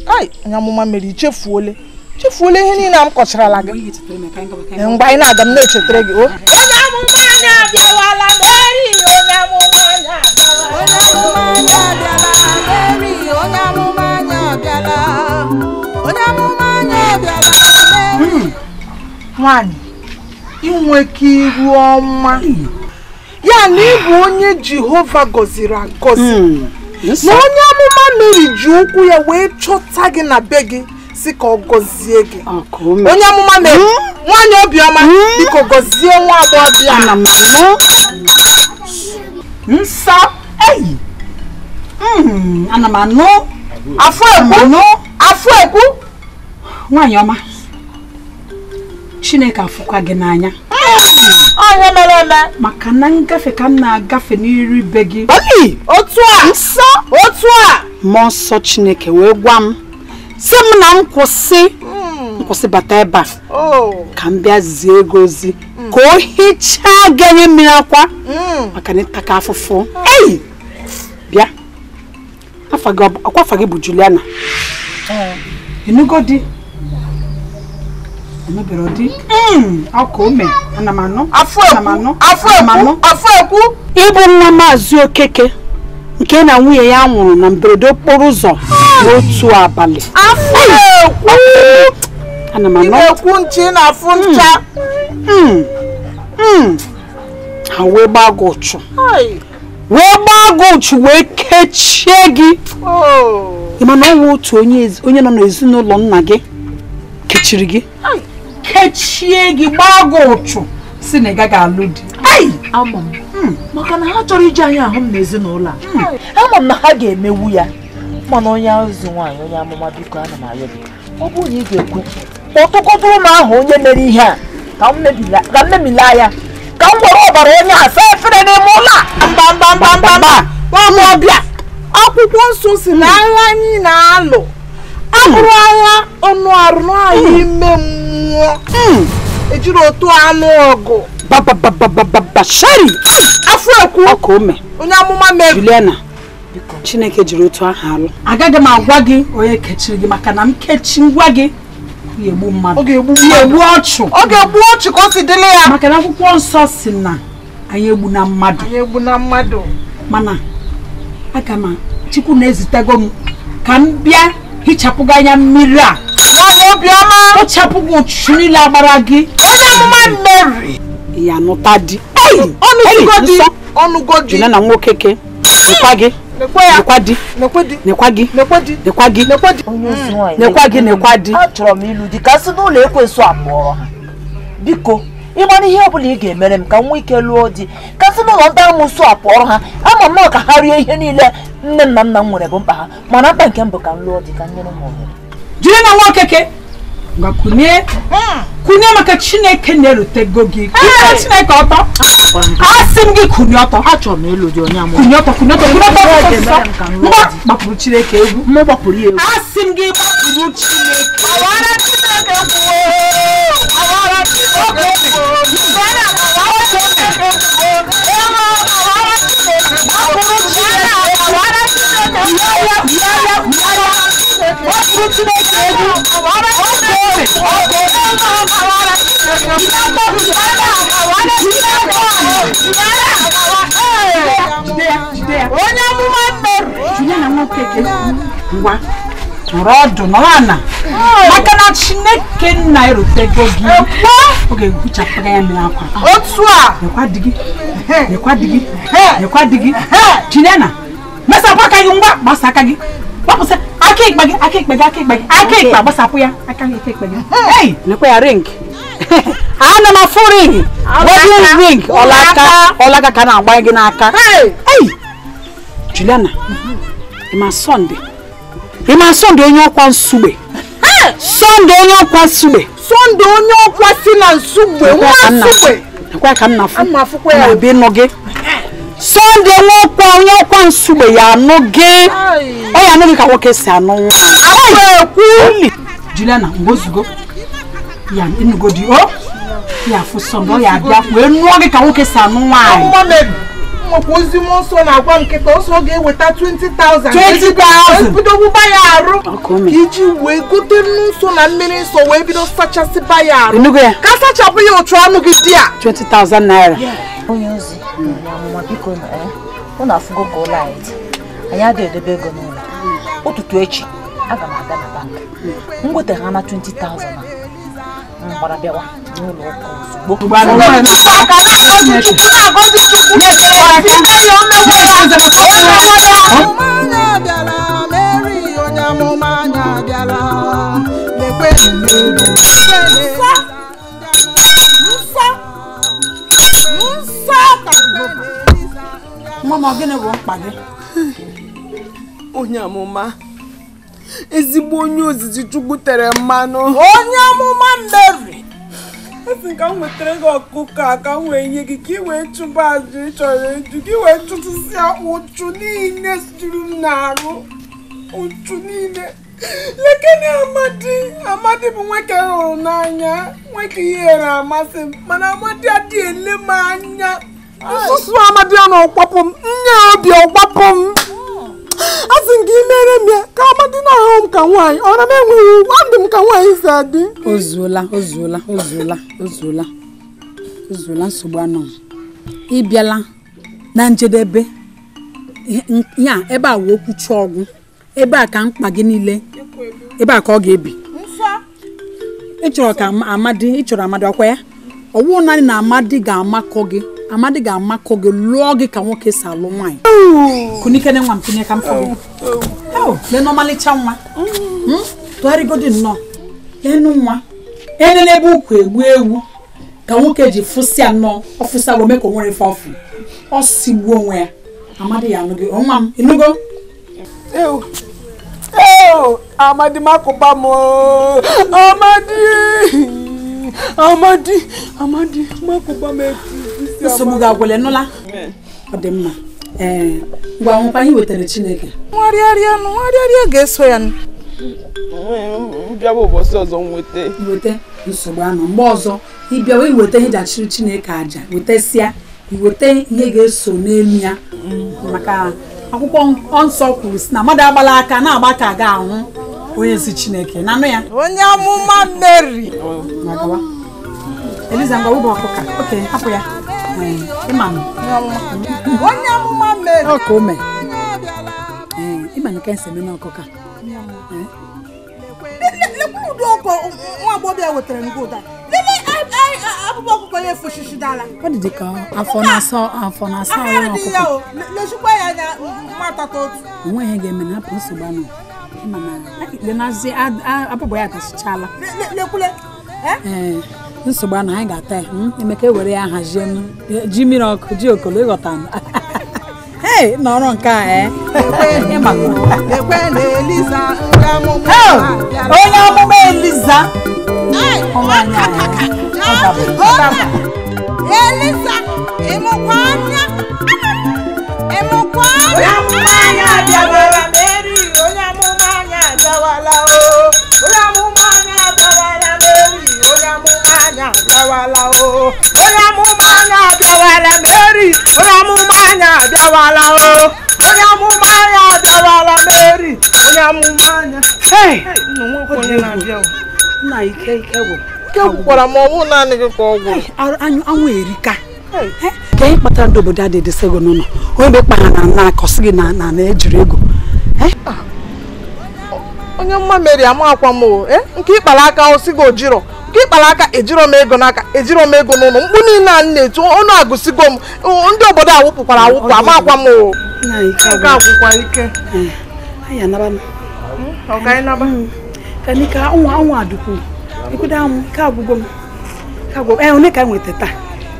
Ai, onye amụma mere ichefuole. Chefuole ihe niile m kọcharala gị. Mgbe anyị na-aga m na-echetara gị o. Onye amụma anyị abịawala Mary! Onye amụma anyị abịawala! Onye amụma anyị abịala Mary! Onye amụma anyị abịala! Onye amụma anyị abịala Mary! Nwaanyị, inweke iru ọma. Ya na ịbụ onye Jehova gọziri agọzi. Na onye amụma Mary ji ụkwụ ya wee chọta gị na be gị. Si ka ọ gọzie gị. Onye amụma mere nwaanyị obiọma biko gọzie nwa agbọghọbịa. Ana m anụ. Nsọ eyi. Ana m anụ. Afọ ekwu. Afọ ekwu. Nwaanyị ọma. Chineke afụkwa gị n'anya. Onye mere eme. Maka na ngafe ka m na-agafe n'iru ibe gị. Otu a. Nsọ. Otu a. Mmụọ nsọ Chineke wee gwa m. Sị m na m kwụsị bata ebe a. Ka m bịa zie gị ozi. Ka o hichaa gị anya mmiri akwa. Maka na ịtaka afụfụ. Ei! Bịa. Akwa gị bụ Juliana. Ịnụgo di? Ịnụbere di? Ọka ome. Ana m anụ. Afọ ekwu. Afọ ekwu. Afọ ekwu. Ịbụ nwa Maazị Okeke nke na nwunye ya nwụrụ na mberede okporo ụzọ n'otu abalị. Afọ ekwu. Ana m anụ. Ị na-ekwu nchi na-afụ ncha. Ha wee gbaa gị ụchụ. Wee gbaa gị ụchụ wee kechie gị. Ị ma na ọ wụ otu onye nọ n'ezinụlọ nna gị kechiri gị. Kechie gị gbaa gị ụchụ si na ị gaghị alụ di. Ama m maka na ha chọrọ iji anya ahụ m n'ezinụlọ a. Ama m na ha ga-emewu ya. Mana onye ozi nwaanyị onye amụma biko ana m arịọ gị. Ọ bụrụ na ị ga-ekwe kpọtụkọtụrụ m ahụ onye mere ihe a ka m memila ya ka m gwara ọbara onye a saa efere n'ime ụlọ a. Mba mba mba mba mba. Nwa ọbịa. Akwụkwọ nsọ si na agha anyị na-alụ abụrụ agha ọnụ arụ n'ahụ ime mmụọ. Ejiri otu anụ ọgụ. Bababababashari. Afọ ekwu. Ọka ome. Onye amụma mere. Juliana, Chineke jiri otu ahụ alụ. Agaghị m agwa gị onye kechiri gị maka na m kechi ngwa gị ga-egbu mmadụ. Ọ ga-egbu mmadụ. Ga-egbu ọchụ. Ọ ga-egbu ọchụ ka o si dịrị ya. Maka na akwụkwọ nsọ si na anyị egbu na mmadụ. Anyị egbu na mmadụ. Mana aga m Chukwu na-ezitego m ka m bịa hichapụ gị anya mmiri a. Nwaanyị obiọma. Kpochapụ gị ụchụ niile agbara gị. Onye amụma Mary. Ya nụta di. Ọnụgo di. Ọnụgo di. Juliana Nwokeke. Nekwa gị. Nekwa di. Nekwa gị. Nekwa di. Nekwa gị. Nekwa di. Nekwa gị nekwa di. Achọrọ m ịlụ di ka si n'ụlọ ekwensu a pụọrọ ha. Biko ịmara ihe ọbụla ị ga-emere m ka m nwee ike lụọ di ka si n'ụlọ ndị amụsụ a pụọrọ ha. Ama m ka ha rie ihe niile nne m na nna m nwere bụ mkpa ha mana mkpa nke m bụ ka m lụọ di ka m nyere ha ohere. Juliana Nwokeke. Ngwa kunye. Kunye maka Chineke na-erutego gị. Kunye Chineke ọtọ. Asị m gị kunye ọtọ. Achọrọ m ịlụ di onye amụma. Kunye ọtọ, kunye ọtọ, kunye ọtọ. Ngwa gbapụrụ Chineke egwu. Mụ gbapụrụ ya egwu. Asị m gị gbapụrụ Chineke. Awara Chineke kwuo. Awara Chineke kwuo. Awara Chineke kwuo. Awara Chineke. Gbapụrụ Chineke. Awara Chineke. Ya ya ya ya. Gbapụrụ Chineke egwu. Awara Chineke. Onye amụma Mary. Juliana Nwokeke. Ngwa nọrọ ọdụ nọrọ ana maka na Chineke nna erutego gị. Ọ ga-ehuchapụ gị anya mmiri akwa. Otu a. Nekwa di gị. Nekwa di gị. Nekwa di gị. Juliana, mesapụ aka gị ngwa gbasa aka gị. Gbapụsị aka ịkpa gị aka ịkpa gị aka ịkpa gị aka ịkpa gbasapụ ya aka gị aka ịkpa gị. Ei, nekwa ya ring. Ana m afụ ring. Wedding ring. Ọlaka ọlaka ka na-agba gị n'aka. Ei! Juliana, ịma Sọnde. Ịma Sọnde onye ọkwa Nsugbe. Sọnde onye ọkwa Nsugbe. Sọnde onye ọkwa si na Nsugbe. Nwa Nsugbe. Nekwa ka m na-afụ. Ama afụkwa ya. Na-abịa ịnụ gị. Sọnde nwa onye ọkwa Nsugbe ya anụ gị. Ọ ya anụ gị ka nwoke si anụ nwaanyị. Afọ ekwu. Juliana, ngwa ya ịnụgo di o ya afụ Sọnde ọ ya abịa wee nụọ gị ka nwoke si anụ nwaanyị. Nwekwa ozi mmụọ nsọ na-agwa nkịta ọsọ ọ ga-eweta 20,000. 20,000. Bido gbụba ya arụ ka iji wee gote nnu nsọ na mmiri nsọ wee bido sachasịba ya arụ. Ịnụgo ya? Ka sachapụ ya otu anụ gị di a. 20,000 naira. Onye ozi onye amụma biko ụnụ afụgo ka ụlọ anyị dị. Anyị adịghị edobe ego n'ụlọ. Ụtụtụ echi aga m aga na bank. M weta ha na 20,000 a m gbara bịawa n'ụlọ ụka ozugbo. Onye amụma abịala Mary, onye amụma anyị abịala. Nsọ nsọ nsọ ka Jehova. Nwa m, ọ gịnị bụ mkpa gị? Onye amụma, ezigbo onye ozizi Chukwu tere mmanụ. Onye amụma Mary. Esi ka m wetara gị ọkụkọ a ka m wee nye gị ka ị wee chụba aja ị chọrọ ịjụ, ka ị wee chụtụsịa ụchụ niile juru m n'arụ, ụchụ niile. Lekene Amadi, Amadi bụ nwoke m hụrụ n'anya, nwoke ihe na-amasị m, mana Amadi adịghị ele m anya. Nsusu Amadi ọ na-ọkwapụ m, nne obi ọkwapụ m. A sị m gị mere m ya ka Amadi na-ahụ m ka nwaanyị, ọ na m enweghị ugwu, adị m ka nwaanyị si adị. Ozuola, ozuola, ozuola, ozuola, ozuola, nsogbu anọ. Ị bịala na njedebe ya ebe a wee okwuchi ọgwụ, ebe a ka mkpa gị niile, ebe a ka ọ ga-ebi. Ị chọrọ ka Amadi, ị chọrọ Amadi ọkwa ya? Ọwụ naanị na Amadi ga-amakọ gị, Amadi ga-amakọ gị, lụọ gị ka nwoke si alụ nwaanyị. Kunikene nwa m, tinye ka m fọ gị. Lee n'ọmalịcha nwa. Tụgharịgodi nnọọ. Leenụ nwa. Elele ebe ukwu egbu ewu ka nwoke ji fụsịa nnọọ, ọ fụsịa gị mee ka o nwere ife ọfụ. Ọ sigbuo onwe ya. Amadi ya anụ gị. Nwa m, ịnụgo? Amadi makụba m. Amadi. Amadi, Amadi makụba m etu. Nsogbu ga-agwụle nụla. Ọ dị mma. Ee, ngwa nwekwa anyị wetara Chineke. Nwarịarịa nwarịarịa ga-eso ya. Bịawa ụbọchị ọzọ nweta. Weta nsogbu anọ. Mgbe ọzọ ị bịawa iweta ihe jachiri Chineke aja, wetasịa, iweta ihe ga-eso n'elu ya. Maka akwụkwọ nsọ kwuru sị na mmadụ agbala aka na-agba ka ga ahụ onye si Chineke na anụ ya. Onye amụma Mary. Eliza ngwa wụba ọkụka. Oke, hapụ ya. Onye amụma Mary. Ọ ka o mee. Ịma na ka esi eme n'ọkụka. Lekwa ụdị ọkọ nwa agbọghọbịa wetara ngwa ụda. Lele abụbọ ọkụkọ ya efoshishi dala. Ọ dị ka afọ na-asa afọ na-asa ọrụ ọkụkọ. Lezikwa ya anya mmatata otu. Onwe ihe ga-eme na hapụ nsogbu anụ. Ịma na lenazi abụbọ ya atachichala. Lekwule. Ee, nsogbu anụ anyị ga-ata ya. Emeka ewere ya hazie ji mmiri ọkụ, ji okolo, ịghọta. Hey, nọrọ nke a ee. Onye amụma Eliza. Eliza, ịmụkwa anya. Ịmụkwa anya. Onye amụma anyị abịawala Mary, onye amụma anyị abịawala o. Onye amụma anyị abịawala Mary, onye amụma anyị abịawala o. Onye amụma anyị abịawala Mary, onye amụma anyị abịawala o. Onye amụma anyị abịawala Mary, onye amụma anyị. Hey! Onye na-abịa o. Nna ike ike gwụ. Ike gwụkwara ma ọ bụ naanị gị ka ọ gwụrụ. Anwụ erika. Ka anyị kpatara ndị obodo adị edesa ego n'ụlọ. Onye bụ ịkpa ha na na akọsị gị na na ejiri ego. Onye mma Mary ama akwa m o. Nke ịkpara aka o si gị ojiro. Nke ịkpara aka ejiro m ego n'aka, ejiro m ego n'ụlọ. Mkpu niile a na-etu ọnụ agụsigo m. Ndị obodo awụpụkwara awụpụ ama akwa m o. Nke agwụkwa ike. Anyị anaba m. Ọ ka anyị naba. Ka n'ike anwụ anwụ adụkwu. Ikude anwụ nke agwụgo m. Nke agwụgo m. Onye ka anyị nweta taa?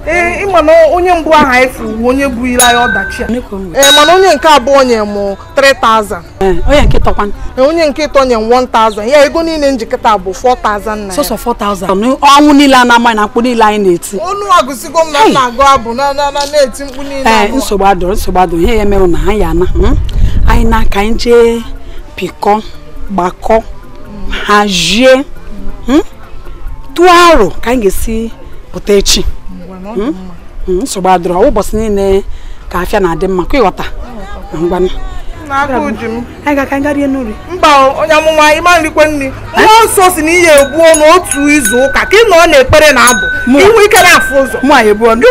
Ee, ịma na onye mbụ aha efu wu onye bụ ile anyị ọdachi a. Ee, mana onye nke abụọ nye m 3000. Onye nke tọkwa? Onye nke ịtọ nye m 1000. Ya ego niile njikọta bụ 4000 naira. Sọsọ 4000. Ọnwụ niile a na-amaghị na mkpu niile anyị na-eti. Ọnụ agụsigo m na m na-agụ abụ na na na-eti mkpu niile. Ee, nsogbu adọrọ, nsogbu adọrọ. Ihe ya merụ na anyị ana. Anyị na ka anyị jee pịkọ, gbakọ, hazie, tụọ aro ka anyị ga-esi pụta echi. Nsogbu adịrọ ụbọchị niile ka afịa na-adị mma ka ịghọta. Ngwanụ. Anyị ga-aka rie nri. Mba, onye amụma ịma nrikwe nri. Mmụọ nsọ si na ihe ebu ọnụ otu izu ụka ka ị nọ na-ekpere na abụ. Inwe ike na-afụ ụzọ. Mụ anyị ebu ọnụ.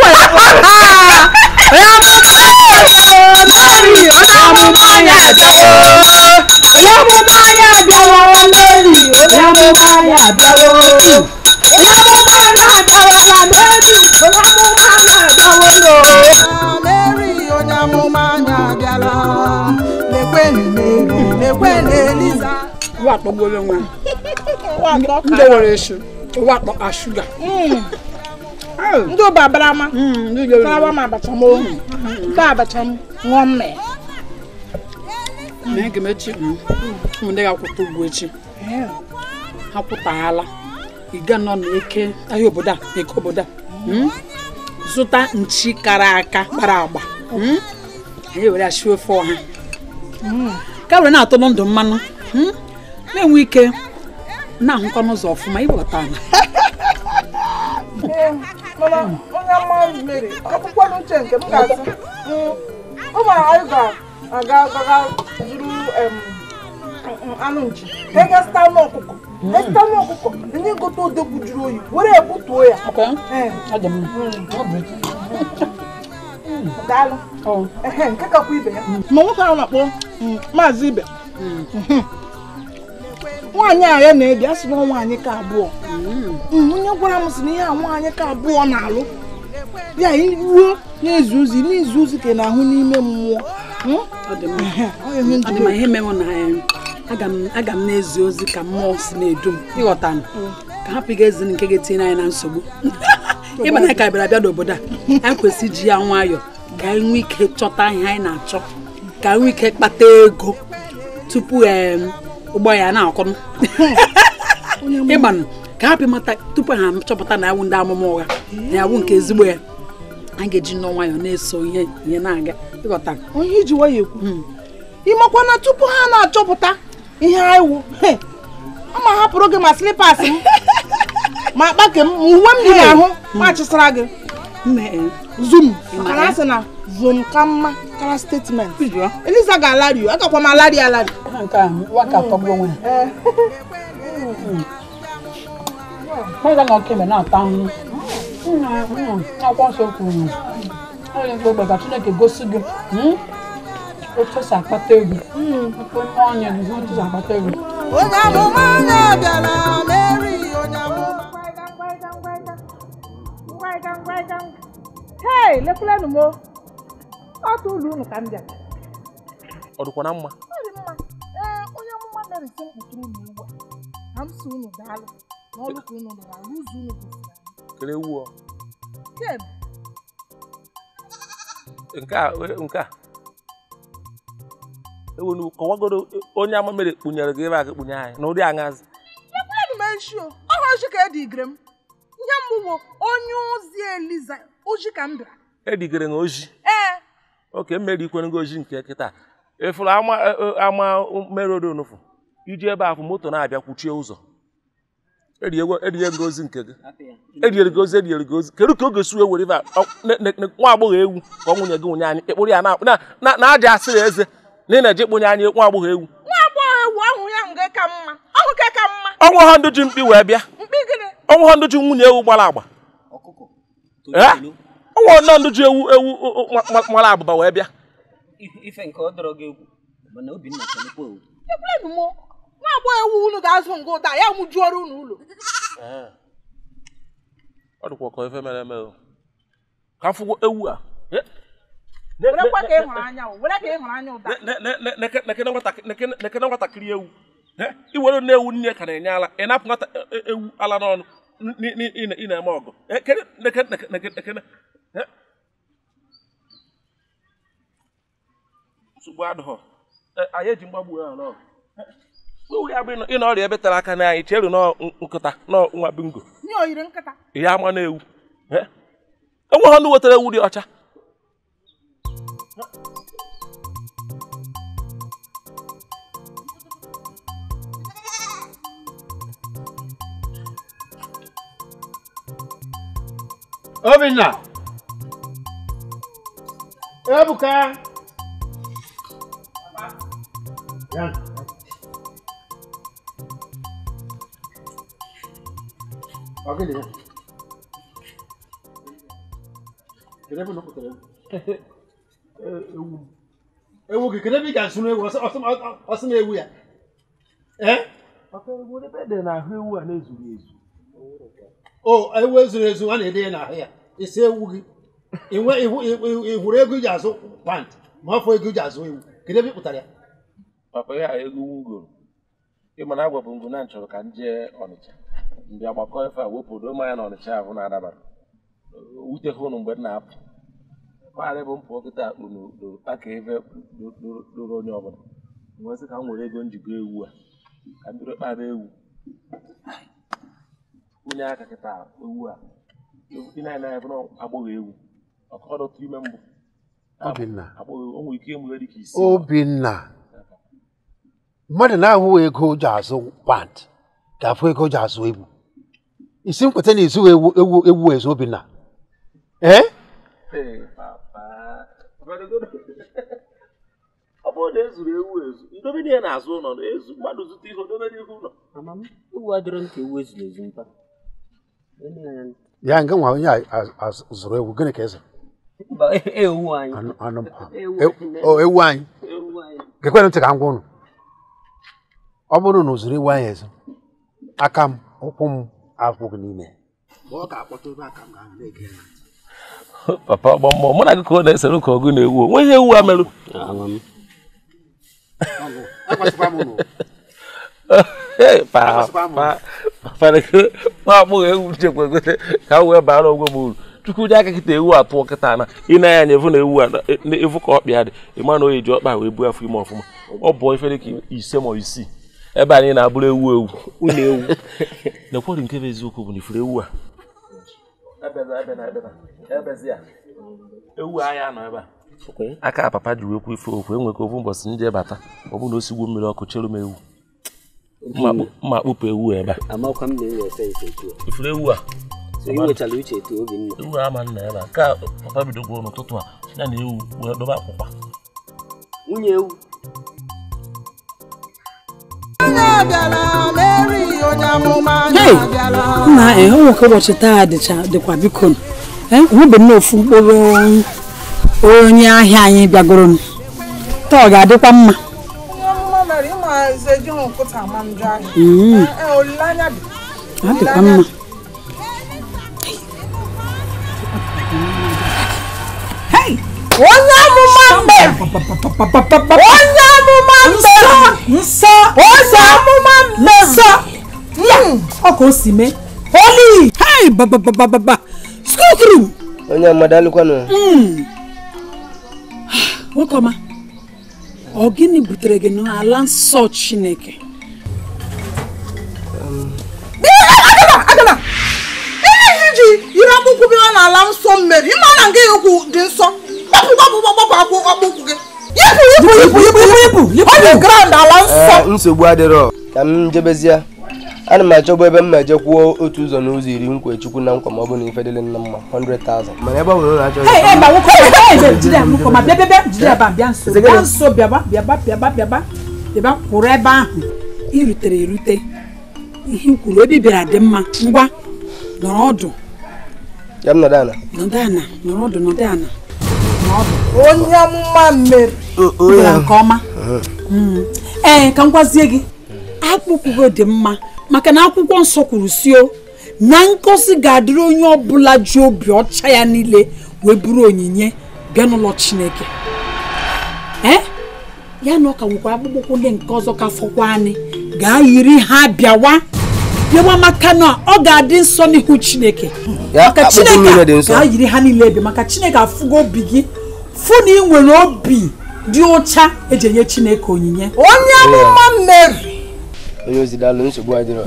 Onye amụma anyị abịawo. Onye amụma anyị abịawo Mary. Onye amụma anyị abịawo. Onye amụma anyị abịawala Mary. Onye amụma anyị abịawo. Mary, onye amụma anyị abịala. Lekwenụ Mary, lekwenụ Eliza. Wa akpọgbuola onwe ya. Ndị were esu ụwa akpọ ka shuga. Ndị ụba barama. Tarawa m abacha m o. Taa abacha m ṅụọ mmiri. Mee gị echi. Ụmụ ndị ga-akwụta ụgwọ echi. Ha kwụtaghala. Ị ga nọ n'eke ahịa obodo a eke obodo a. Zụta nchi kara aka gbara agba. Anyị were ashị ofe ọha. Ka were na-atọ ndụ mmanụ. Na-enwe ike na-ahụkwa n'ụzọ ọfụma ịghọta na. Mana onye ama mere akwụkwọ n'uche nke m ga-asị. Ọ mara anyị ga-aga aga zụrụ anụ nchi. Ega zụta anụ ọkụkọ. Zụta anụ ọkụkọ. Enye gote odegwu juru oyi were ebutuo ya. Daalụ. Nke kakwa ibe ya. Ma nwoke ahụ na-akpọ Maazị Ibe. Nwaanyị a ya na-ebi asị na nwaanyị ka abụọ. Onye gwara m sị na ihe a nwaanyị ka abụọ na-alụ. Ya ruo na-ezu ozi n'izu ozi ka ị na-ahụ n'ime mmụọ. Ọ dị mma ihe mewo na aga m na-ezi ozi ka mmụọ si na-edu m ịghọta m ka hapụ ịga ezi nke ga-etinye anyị na nsogbu. Ịma na ka bịara abịa n'obodo a anyị kwesịrị iji ya nwayọọ ka anyị nwee ike chọta ihe anyị na-achọ ka anyị nwee ike kpata ego tupu ụgbọ ya na-akọnụ. Ịgbanụ ka hapụ ịmata tupu ha chọpụta na awụ ndị amụma ụgha na awụ nke ezigbo ya. Anyị ga-eji nnọọ nwayọọ na-eso ihe ihe na-aga ịghọta. Onye iji nwayọọ ekwu ịmakwa na tupu ha na-achọpụta ihe anyị wụ ama hapụrụ gị ma slipas m ma akpa ke m ma uwe m dị n'ahụ ma chịsara gị zoom maka na asị na zoom ka mma kara statement. Eliza ga-alari o agakwa m alari alari. Nke a waka atọgbu onwe ya. Mmadụ na ọkeme na-ata ahụhụ. Akwụkwọ nsọ kwuru onye mgbe ka Chineke gosi gị otu esi akpata ego. Onye otu esi akpata ego. Onye amụma anya abịala Mary onye amụma. Hey, lekwulenụ m o. Ọtụ ụlọ unu ka m bịara. Ọ dịkwa na mma? Ọ dị mma. Ee, onye amụma Mary sị m kpụtụrụ unu ugbu a. Ka m sị unu daalụ n'ọrụ ka unu rụrụ arụ ụzọ unu gosiri anyị. Kele ewu ọ. Ken. Nke a. Ewu nu kọwagoro onye ama mere kpunyere gị ebe a kpunye anyị n'ụdị aṅazi. Lekwulenụ m echi o. Ọ hụ ochi ka edigere m. Ihe mbụ bụ onye ozi Eliza oji ka m bịara. Edigere na oji? Ee. Oke mmeri ikwere gị oji nke kịta. Efuru ama mere onufu. Iji ebe ahụ moto na-abịa kwuchie ụzọ. Eriye gị ozi nke gị. Eriere gị ozi eriere gị ozi. Kedu ka ọ ga-esi wee were ebe a nwa agbọghọ ewu ka ọ nwunye gị nwunye anyị ịkpụrụ ya na aja asịrị eze na ị na-eje kpụnye anyị nwa agbọghọ ewu. Nwa agbọghọ ewu ahụ ya nke ka mma. Ọhụ nke ka mma. Ọnwụ ha ndụ ji mkpi wee bịa. Mkpi gịnị? Ọnwụ ha ndụ ji nwunye ewu gbara agba. Ọnwụ ha ndụ ji ewu ewu mara abụba wee bịa. Ife nke ọ dọrọ gị egwu mana Obinna chelekwa ewu. Ekwulenụ m nwa agbọghọ ewu unu ga-azụ nga ụda ya mụjuoro unu ụlọ. Ọ dịkwa ka ife mere eme o. Ka m fụgwo ewu a. Werekwa ka ị hụrụ anya o, were ka ị hụrụ anya ụda. Nekene nwatakịrị ewu. I were na ewu nne ka na-enye ala, ị napụ nwata ewu ala n'ọnụ ị na-eme ọgụ. Nekene. Nsogbu adịghọ. Anyị eji mgbagbu ya n'ọgụ. Ewu ya bụ ị na ọrịa ebe tara aka na anyị cheru nọ nkịta nọ nwa bingo. Nye oyiri nkịta. Ya ama na ewu. Enwe ha ndị wetara ewu dị ọcha. Obinna! Ebuka! Ya. Ọ gịnị ya? Kedu ebe nọpụtara ewu? Ewu. Ewu gị kedu ebe ị ga-asụ ewu ọsị na ewu ya? Ee? Papa, ewu ebe dị n'ahụ ewu a na-ezuru ezu. O ewu ezuru ezu a na-ede ya n'ahụ ya. Isi ewu gị. Ị hụrụ ego iji azụ pant ma ọ fọ ego iji azụ ewu. Kedu ebe ị kpụtara ya? Papa, ya ego m goro. Ịma na agwa bụ ngụ na nchọrọ ka m jee Ọnịcha. Ndị agbakọ ife a wepụ do mmanya na Ọnịcha ahụ na-adabara. Wute ha ụnụ mgbe m na-apụ. Kwarị bụ mpụ kịta unu aka ebe doro onye ọbụla. Nwee sị ka m nwere ego njikọ ewu a. Ka m bido kpara ewu. Onye aka kịta ewu a. Ị na-anya bụ na agbọghọ ewu. Ọkọdọtụ ime mbụ. Obinna. Agbọghọ o nwere ike ịmụ ihe dịka isi. Obinna. Mmadụ na-ahụ ego ji azụ pant ga-afụ ego ji azụ ewu. Isi nkweta na izu ewu ewu ewu ezu Obinna. Ee? Ee, papa. Ọ bụrụ na ezuru ewu ezu, ndobe ihe na-azụ ụlọ ezu mmadụ zụta ihe odobe n'ihu ụlọ. Mama m, ewu adịrọ m ka ewu ezuru ezu mpa. Ya nga nwa onye a zụrụ ewu gịnị ka eze? Mba, ewu anyị. Anụ ewu anyị. Gekwenụ ntị ka m gwa unu. Ọ bụrụ na o zuru ewu anyị ezu, aka m ụkwụ m akwụghị n'ime. Papa ọgbọ mmụọ mụ na gị ka ọ na-esere ka ọgụ na-ewu onwe ihe ewu a merụ. Papa nwa agbọghọ ewu nchekwa egote ka m wee bara onwe m uru. Chukwu ji aka kịta ewu atụọ kịta na ị na-anya anya evu na ewu a evu ka ọkpịa dị ịma na oyi ji ọkpa wee buo afọ ime ọfụma. Ọ bụ ife dị ka 5 ma 6 ebe anyị na-abụrụ ewu ewu ụlọ ewu. Nekwọrị nke bụ eziokwu bụ na ifuru ewu a ewu anya nọ ebe a. Aka papa ji wee kwu ife okwu enwekọ ofu mbọsị nje bata ọ bụ na o sigbuo mmiri ọkụ chere m ewu mma akpụpụ ewu ebe a. Ifuru ewu a ewu ama nna ebe a ka papa bido gwuo n'ụtụtụ a ya na ewu wee dobe akwụkwa. Nwunye ewu. Nna nwoke ụbọchị taa dịkwa biko nwebe m ofu mkpụrụ onye ahịa anyị bịagoro taa ọ ga-adịkwa mma. Adịkwa mma. Onye amụma Mary! Onye amụma Mary! Nsọ! Onye amụma Mary! Nsọ! Ya! Ọ ka o si mee. Holy! Hey! Bababababa! Skukuru! Onye amada alụkwanụ. Nwoke ọma, ọ gịnị butere gị n'ala nsọ Chineke? Agana! Agana! Ihe iji yiri akpụkwụ bịa n'ala nsọ Mary, ịma na nga ekwu dị nsọ. Nsogbu adịrọ ka m jebezie. Ana m achọbụ ebe m ma eje kwuo otu ụzọ n'ụzọ iri nkwa Chukwu na nkwa ma ọ bụ na ife dịrị nna mma 100,000 mana ebe ọ bụrụ na achọghị kwụrụ ebe ahụ i rutere erute ihe i kwuru ebe ị bịara dị mma. Ngwa nọrọ ọdụ. Ya m nọdụ ala. Nọdụ ala, nọrọ ọdụ, nọdụ ala. Onye amụma Mary bịara nke ọma. Ee, ka m gwazie gị, akpụkwụgo dị mma maka na akwụkwọ nsọ kwuru si o na ngọzi ga-adịrị onye ọbụla ji obi ọcha ya niile wee buru onyinye bịa n'ụlọ Chineke. Ee, ya na ọ ka nwekwa akpụkpọ ụkwụ ndị nke ọzọ ka fọkwa anyị gaa yiri ha bịawa bịawa maka na ọ ga-adị nsọ n'ihu Chineke. Maka Chineke gaa yiri ha niile bịa maka Chineke afụgo obi gị fụ na ị nwere obi dị ọcha eji enye Chineke onyinye. Onye amụma Mary! Onye ozi daalụ, nsogbu adịrọ.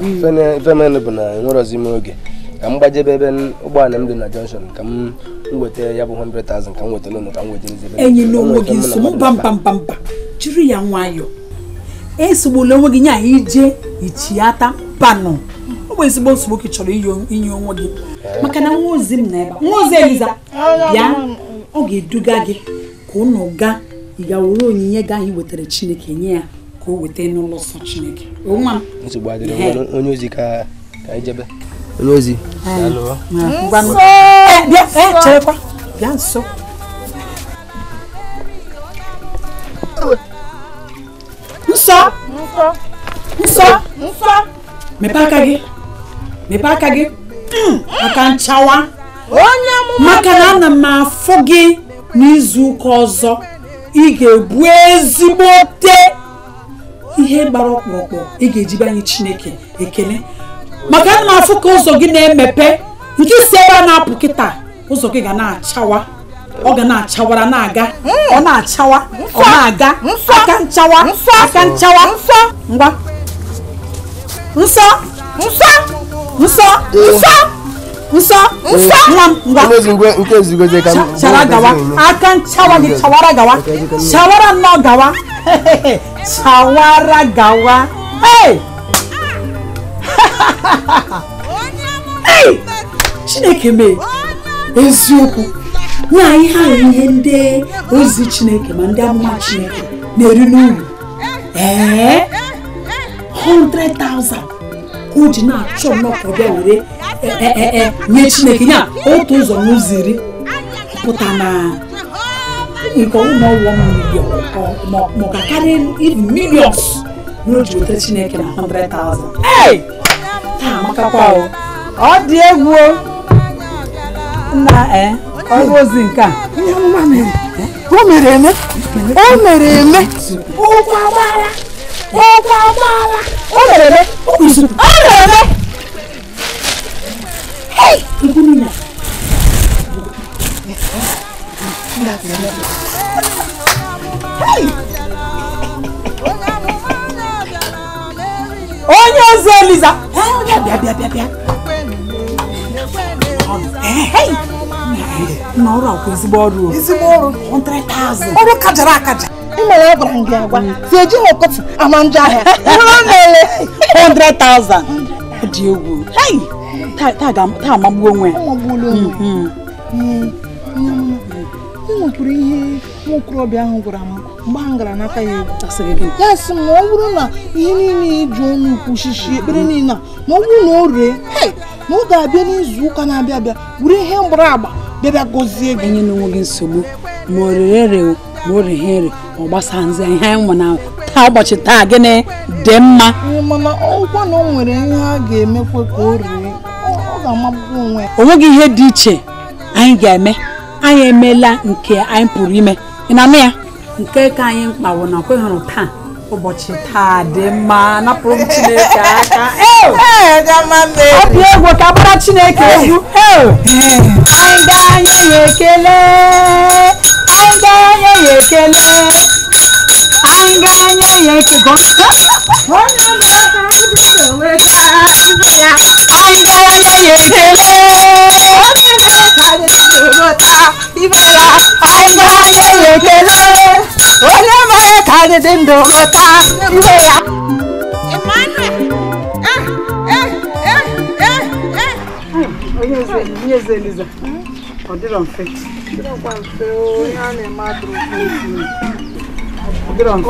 Ifemen bụ na enwerọzi m oge ka m gbajebe ebe ụgbọala m dị na junction ka m weta ya bụ 100,000 ka m wetara ụnụ ka m wetara ebe enyi na onwe gị nsogbu mba mba mba mba jiri ya nwayọọ esogbula onwe gị nya ije ichiata panụ ọ bụ ezigbo nsogbu ka ị chọrọ inye onwe gị maka na nwa ozi m na ebe nwa ozi Eliza bịa ọ ga-eduga gị ka ụnụ gaa ị ga-were onyinye gị ahụ i wetara Chineke nye ya ka o weta n'ụlọ nsọ Chineke. Nwa m nsogbu adịrọ. Onye ozi ka anyị jebe. Onye ozi bịa cherekwa bịa nso. Nsọ nsọ nsọ mepee aka gị mepee aka gị aka nchawa maka na ana m afụ gị n'izu ụka ọzọ ị ga-ebu ezigbote Ihe gbara ọkpụrụkpụ ị ga-eji banye Chineke ekele maka na afụ ka ụzọ gị na-emepe nke si ebe a na-apụ kịta ụzọ gị ga na-achawa ọ ga na-achawara na-aga ọ na-achawa ọ na-aga aka nchawa aka nchawa ngwa nsọ nsọ nsọ nsọ nsọ nsọ ngwa chara gawa aka nchawa gị chawara gawa chawara nnọọ gawa chawara gawa. Hey! Hey! Chineke mee eziokwu na ihe ahụ ihe ndị ozi Chineke ma ndị amụma Chineke na-eri n'uru ee 100,000 ka o ji na-achọ nnọọ ka ọ bịa were nye Chineke ya otu ụzọ n'ụzọ iri pụta na nke ụlọ 1 million ma ọ ga-akarị even millions na o ji wetara Chineke na 100,000. Hey! Taa amakakwa o ọ dị egwu o nna ọrụ ozi nke a o mere eme o mere eme ụkwụ agbala ụkwụ agbala o mere eme o mere eme. Hey! Nkwunina. Hey! Onye ozi Eliza! Bịa bịa bịa bịa. Hey! Na ọrụ akwụ ezigbo ọrụ o. Ezigbo ọrụ 100,000. Ọrụ kajara akaja. Ị mere agwara m gị agwa. Si eji m ụtụtụ ama njọ ahịa. Ọ na-ele 100,000. Ọ dị egwu. Hey! Taa amagbuo onwe ya. Ọ magbuola onwe ya. E nwekwara ihe nwa okorobịa ahụ gwara m mgbe ahụ gara n'aka ya egwu. Ya sị m na ọ bụrụ na ihe niile iji ọnụ kwuchichi ekpere niile a na ọ bụrụ na o ree na ọ ga-abịa n'izu ụka na-abịa abịa were ihe mgbara agba bịa bịa gọzie gị. Enye n'onwe gị nsogbu ma o rere ere ma o reghe ere ma ọ gbasa nzi ihe anyị nwe na taa ụbọchị taa gịnị dị mma. Mana ọkwa na o nwere ihe a ga-emekwa ka o ree ọ ga-amagbu onwe ya. O nweghị ihe dị iche anyị ga-eme. Anyị emeela nke anyị pụrụ ime. Ị na-anụ ya? Nke ka anyị mkpa bụ na kweghụrụ taa ụbọchị taa dị mma napụrụ m Chineke aka. Ọ dị egwu ka gbara Chineke egwu. Anyị ga-anye ya ekele. Anyị ga-anye ya ekele. Anyị ga-anye ya ekele. Anyị ga-anye ya ekele. Anyị ga-anye ya ekele. Onye mere ka anyị dị ndụ ghọta iwe ya. Onye eze Eliza, ọ dịrọ mfe. Ọ dịrọ mfe.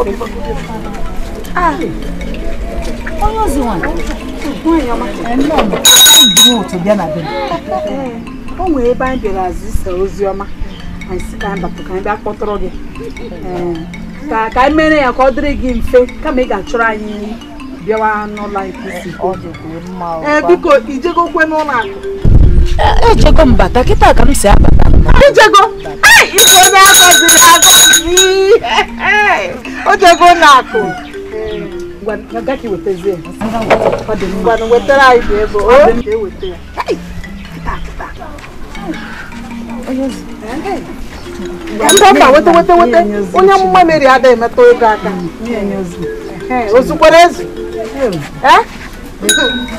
Onye ozi nwanyị, nwanyị ọma, nnọọ otu bịa na be m. O nwere ebe anyị bịara azịsa ozi ọma. Anyị sị ka anyị bata ka anyị bịa kpọtụrụ gị. Ka anyị mere ya ka ọ dịrị gị mfe kama ị ga-achọrọ anyị bịawa n'ụlọ anyị kwụsị. Biko ijegokwe n'ụlọ akụ. Ejego m bata kịta ka m si abata. Ijego ịbụ onye agọziri agọzi. O jego n'akụ. Ngwanụ wetara anyị dị ego. Eweta ya. Mba weta weta weta onye amụma Meri ada emetụ ego aka. O zukwara ezu?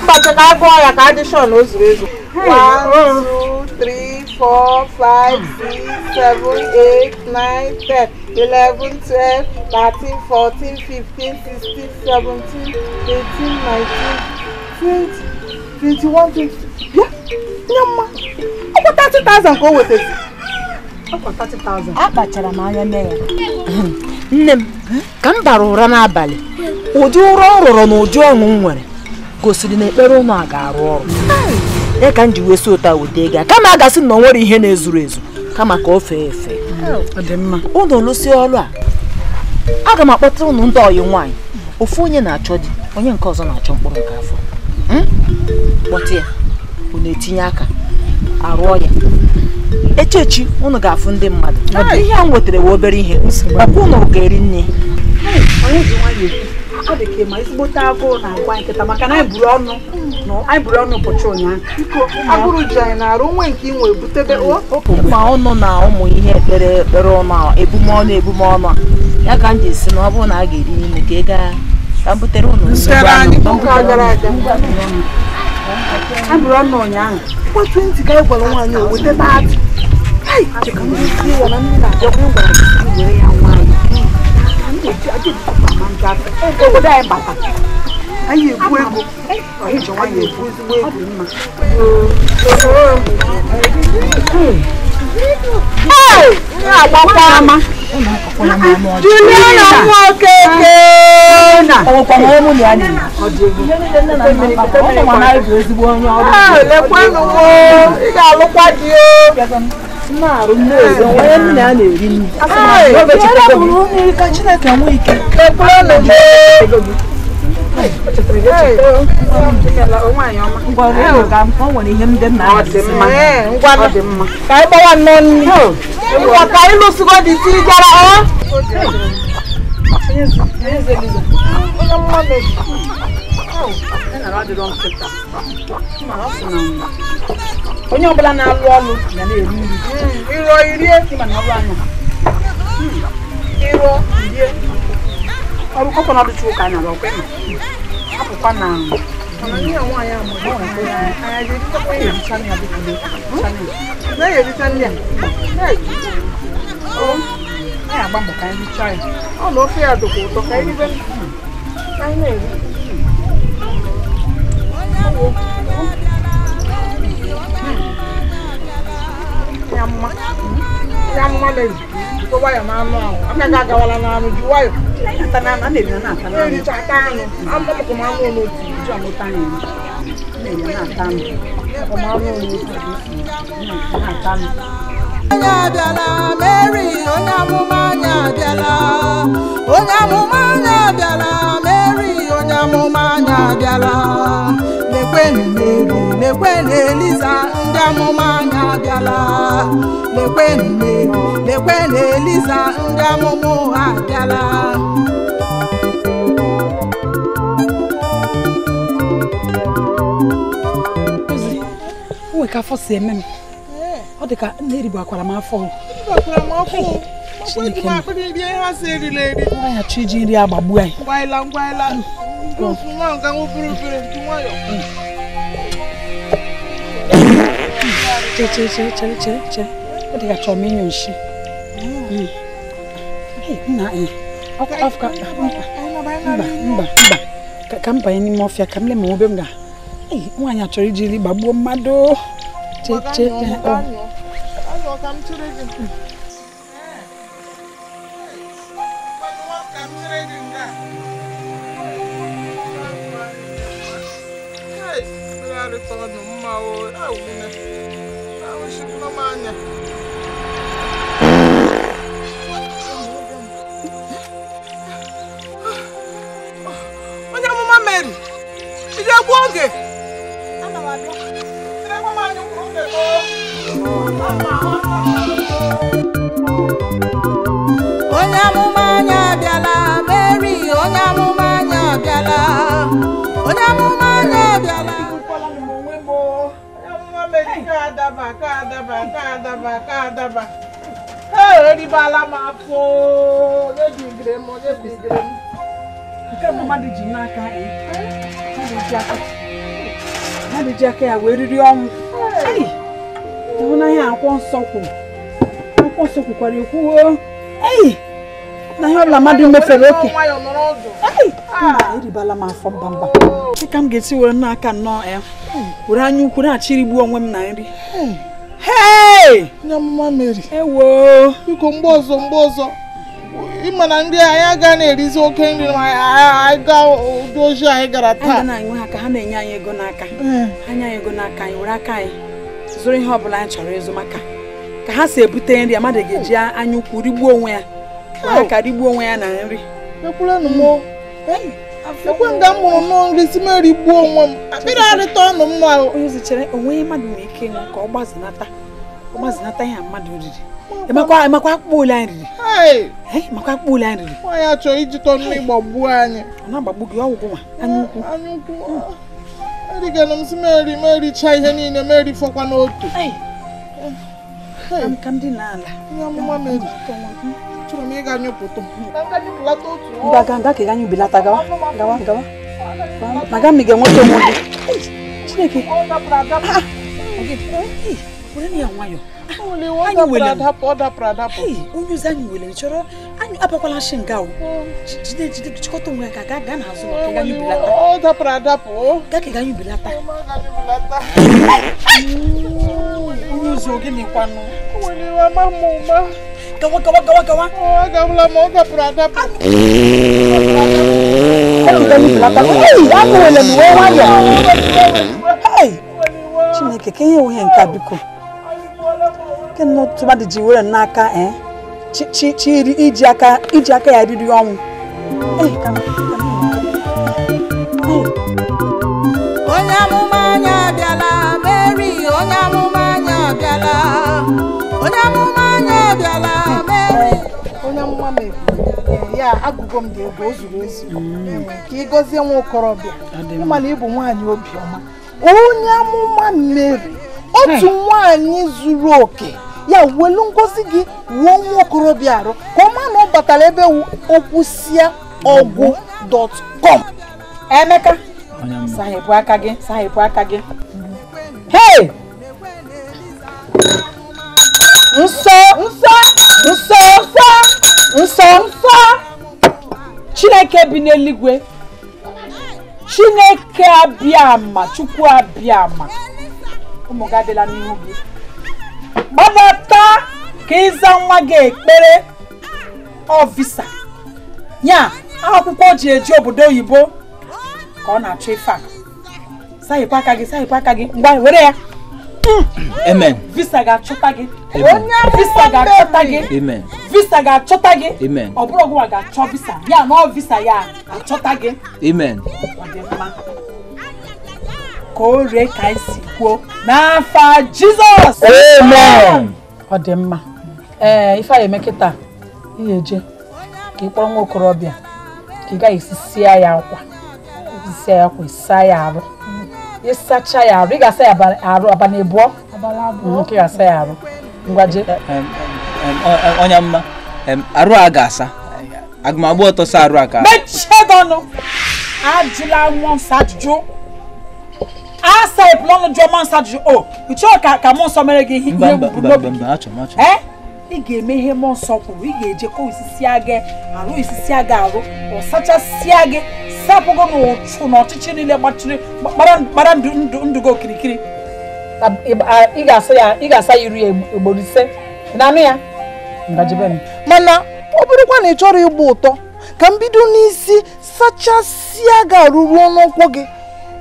Mba cheka agụọ ya ka adị shọ na o zuru ezu. 1 2 3 4 5 6 7 8 9 10 11 12 13 14 15 16 17 18 19 20 21 22. Ya, nye mma. Ọkwa 30,000 ka o wetezi. Ọkwa 30,000. Akpachara m anya mee ya. Nne m, ka m bara ụra n'abalị, ụdị ụra ọ rọrọ na ụdị ọṅụ m nwere gosiri na ekpere ụnụ a ga-arụ ọrụ. Ya ka m ji wee si ụta weta ego a kama a gasị na o nwere ihe na-ezuru ezu kama ka o fee efe. Ụnụ lụsị ọrụ a, aga m akpọta ụnụ ndị ọyị nwaanyị. Ofu onye na-achọ di, onye nke ọzọ na-achọ mkpụrụ nke afọ. Kpọta ya, unu etinye aka arụọ ya. Echechi unu ga-afụ ndị mmadụ. Ihe a m wetara wee obere ihe, ọkwa unu ga-eri nne. Ọ dị ka ma ezigbote agụụ na-agwa nkịta maka na anyị buru ọnụ anyị buru ọnụ ụbọchị ụnyaahụ. Biko agụrụ ji anyị na-arụ nwe nke ị nwee butebe ma ọnụ na ụmụ ihe ekpere ekpere ọnụ a ebumọnụ a ya ka m ji si na ọ bụrụ na a ga-eri n'ime ka ị gaa ka m butere ụnụ nsogbu anyị buru ọnụ ụnyaahụ. Kwa 20 ka anyị gwara nwaanyị o weta 30. Anyị ebu ego anyị ebu ezigbo ego mma. Agbakwa ama Juliana Nwokeke na lekwanụ m ị ga-alụkwa di o ka Chineke nwee ike. Ka anyị gbawa nnọọ nri ka anyị lụsịgo dị isi gara onye ọbụla na-alụ ọlụ ga na-eri nri. Ịrọ irie ịrọ irie ọrụ ọkwa na ọdụchi ụka anyị ọkwa ịma apụkwa na anyị agba mbọ ka anyị richaa ya. Ọ na ofe ya dịkwa ụtọ ka anyị ribe anyị na-eri. Ya mma na-ejikwa nwayọ n'anụ ahụ aka gị agawala n'anụ ji nwayọ na-ericha ata anụ amụkwa m anụ n'otu ji ọmụta na-eri na-ata anụ na-ata anụ. Onye abịala Mary onye amụma anyị abịala onye amụma anyị abịala Mary onye amụma anyị abịala lekwenụ Mary lekwenụ Eliza ndị amụma anyị abịala lekwenụ Mary lekwenụ Eliza ndị amụma ụgha abịala. O nwere ka afọ si eme m. Ọ dị ka nne eribakwara m afọ. Nwaanyị achọ iji nri agbagbu anyị. Chere chere chere chere chere. Ọ dị ka chọrọ m ịnyụ nshi. Nna mba mba ka m banye n'ime ọfịa ka m lee ma obe m ga. Nwaanyị achọrọ iji nri gbagbuo mmadụ. Onye amụma Mary, ị ga-egbu oge? Onye amụma anyị abịala Mary onye amụma anyị abịala onye amụma anyị abịala. Onye amụma Mary ka adaba ka adaba ka adaba ka adaba. Eribala m afọ onye bigire m onye bigire m. Nke mmadụ ji n'aka mmadụ ji aka ya wee riri ọnwụ. Ịhụnanya akwụkwọ nsọ kwuru akwụkwọ nsọ kwukwara ekwuo ei na ihe ọbụla mmadụ mefere oke. Mba eribala m afọ mba mba dịka m ga-esi were n'aka nnọọ ya were anya ukwu na-achọ irigbu onwe m na nri. Onye amụma Mary, ewo biko mgbe ọzọ ịma na nri anyị agaghị na-erizi oke nri ma anyị gaa ụdị ozi anyị gara taa. Anyị na-enwe ha ka ha na-enye anyị ego n'aka ha nye anyị ego n'aka anyị were aka anyị zụrụ ihe ọbụla anyị chọrọ ịzụ maka ka ha si ebute nri mmadụ ga-eji anya ukwu rigbuo onwe ya were aka rigbuo onwe ya na nri. Ekwerenụ m ekwe nga m mụrụ nnọọ nri si m erigbuo onwe m akpịrị arịta ọnụ mma. Onye ozi chere onwe mmadụ nwere ike ịṅụ ka ọ gbazinata Mazinata ihe mmadụ riri. Ịmakwa akpụkpọ ole anyị riri. Ịmakwa akpụkpọ ole anyị riri. Nwaanyị achọrọ iji tọ nnu ịgbagbuo anyị. Ọ na-agbagbu gị ọgwụgwụ nwa. Anya ukwu. Anya ukwu. Erigana m si meri merichaa ihe niile meri fọkwa n'otu. Ka m dị n'ala. Onye amụma Meri. Achọrọ m ịga nyụpụtụ. Ka m ga nyụpụlata otu. Nga ga ka ị ga nyụbilata gawa. Gawa gawa. Maga m ga-enweta onwe gị. Chineke. Were ya nwayọ. Anyị were adapụ. Onye ozi anyị were chọrọ anyị abakwala shi nga o. Jide jide chịkọta onwe ka gaa n'azụ ka ị ga nyụbilata. Ọ dapụrụ adapụ. Gaa ka ị ga nyụbilata. Onye ozi ogene kwanụ. Were ama m ụma. Gawa gawa gawa gawa. Ọ agawala m, ọ dapụrụ adapụ. Chineke ka ihe onye nka biko. Tụmadị ji were n'aka chi iji aka ya riri ọnwụ. Onye amụma anyị abịala Mary, onye amụma anyị abịala. Onye amụma anyị abịala Mary. Onye amụma Mary. Ya agụgọ m dị ego o zuru ezu. Ka ị gọzie nwa okorobịa. Ịma na ị bụ nwaanyị obiọma. Onye amụma Mary, otu nwaanyị zuru oke. Ya welu ngozi gị wuo nwa okorobịa arụ ka ọ maa na ọ batara ebe okwusia ọgwụ.com. Emeka, sahịpụ aka gị, sahịpụ aka gị. Hey! Nsọ, nsọ, nsọ, nsọ, nsọ, nsọ. Chineke bi n'eluigwe. Chineke abịama, Chukwu abịama. Ụmụ gị abịala n'ihu gị. Gbadata ka ịza nwa gị ekpere ọ visa. Ya akwụkwọ ji eji obodo oyibo ka ọ na-achọ ife a. Sahịpụ aka gị, sahịpụ aka gị. Ngwa were ya. Amen. Visa ga-achọta gị. Amen. Visa ga-achọta gị. Amen. Visa ga-achọta gị. Amen. Ọ bụrụ ọgwụwa ga-achọ visa. Ya na ọ visa ya achọta gị. Amen. Ọ dị mma. Ka o ree ka anyị si kwuo n'afa Jizọs. Amen. Ọ dị mma. Ee, ife a eme kịta ihe eje ka ị kpọrọ nwa okorobịa ka ị gaghị esisia ya akwa. Esisia ya akwa, ịsa ya arụ. Ịsacha ya arụ, ị ga-asa ya arụ abalị abụọ. Nke ga-asa ya arụ. Ngwa jee. Onye mma, arụ a ga-asa. Agụmagba ọtọ sa arụ a ka. Mechie gị ọnụ. Ajụla nwa nsọ ajụjụ. Asa epụla ọnụ jụọ mmụọ nsọ ajụjụ. O, ị chọrọ ka mmụọ nsọ mere gị ihe bụ n'obi. Ị ga-eme ihe mmụọ nsọ kwuru. Ị ga-eje kọọ isisia gị arụ, isisia gị arụ, ọ sachasịa gị, sapụgo n'ụchụ na ọchịchị niile gbachiri gbara ndụ gị okirikiri. Ị ga-asa ya iru ya ugboro 5. Ị na-anụ ya? Mana ọ bụrụkwa na ị chọrọ ịgba ụtọ ka m bido n'isi sachasịa gị arụ ruo n'ụkwụ gị.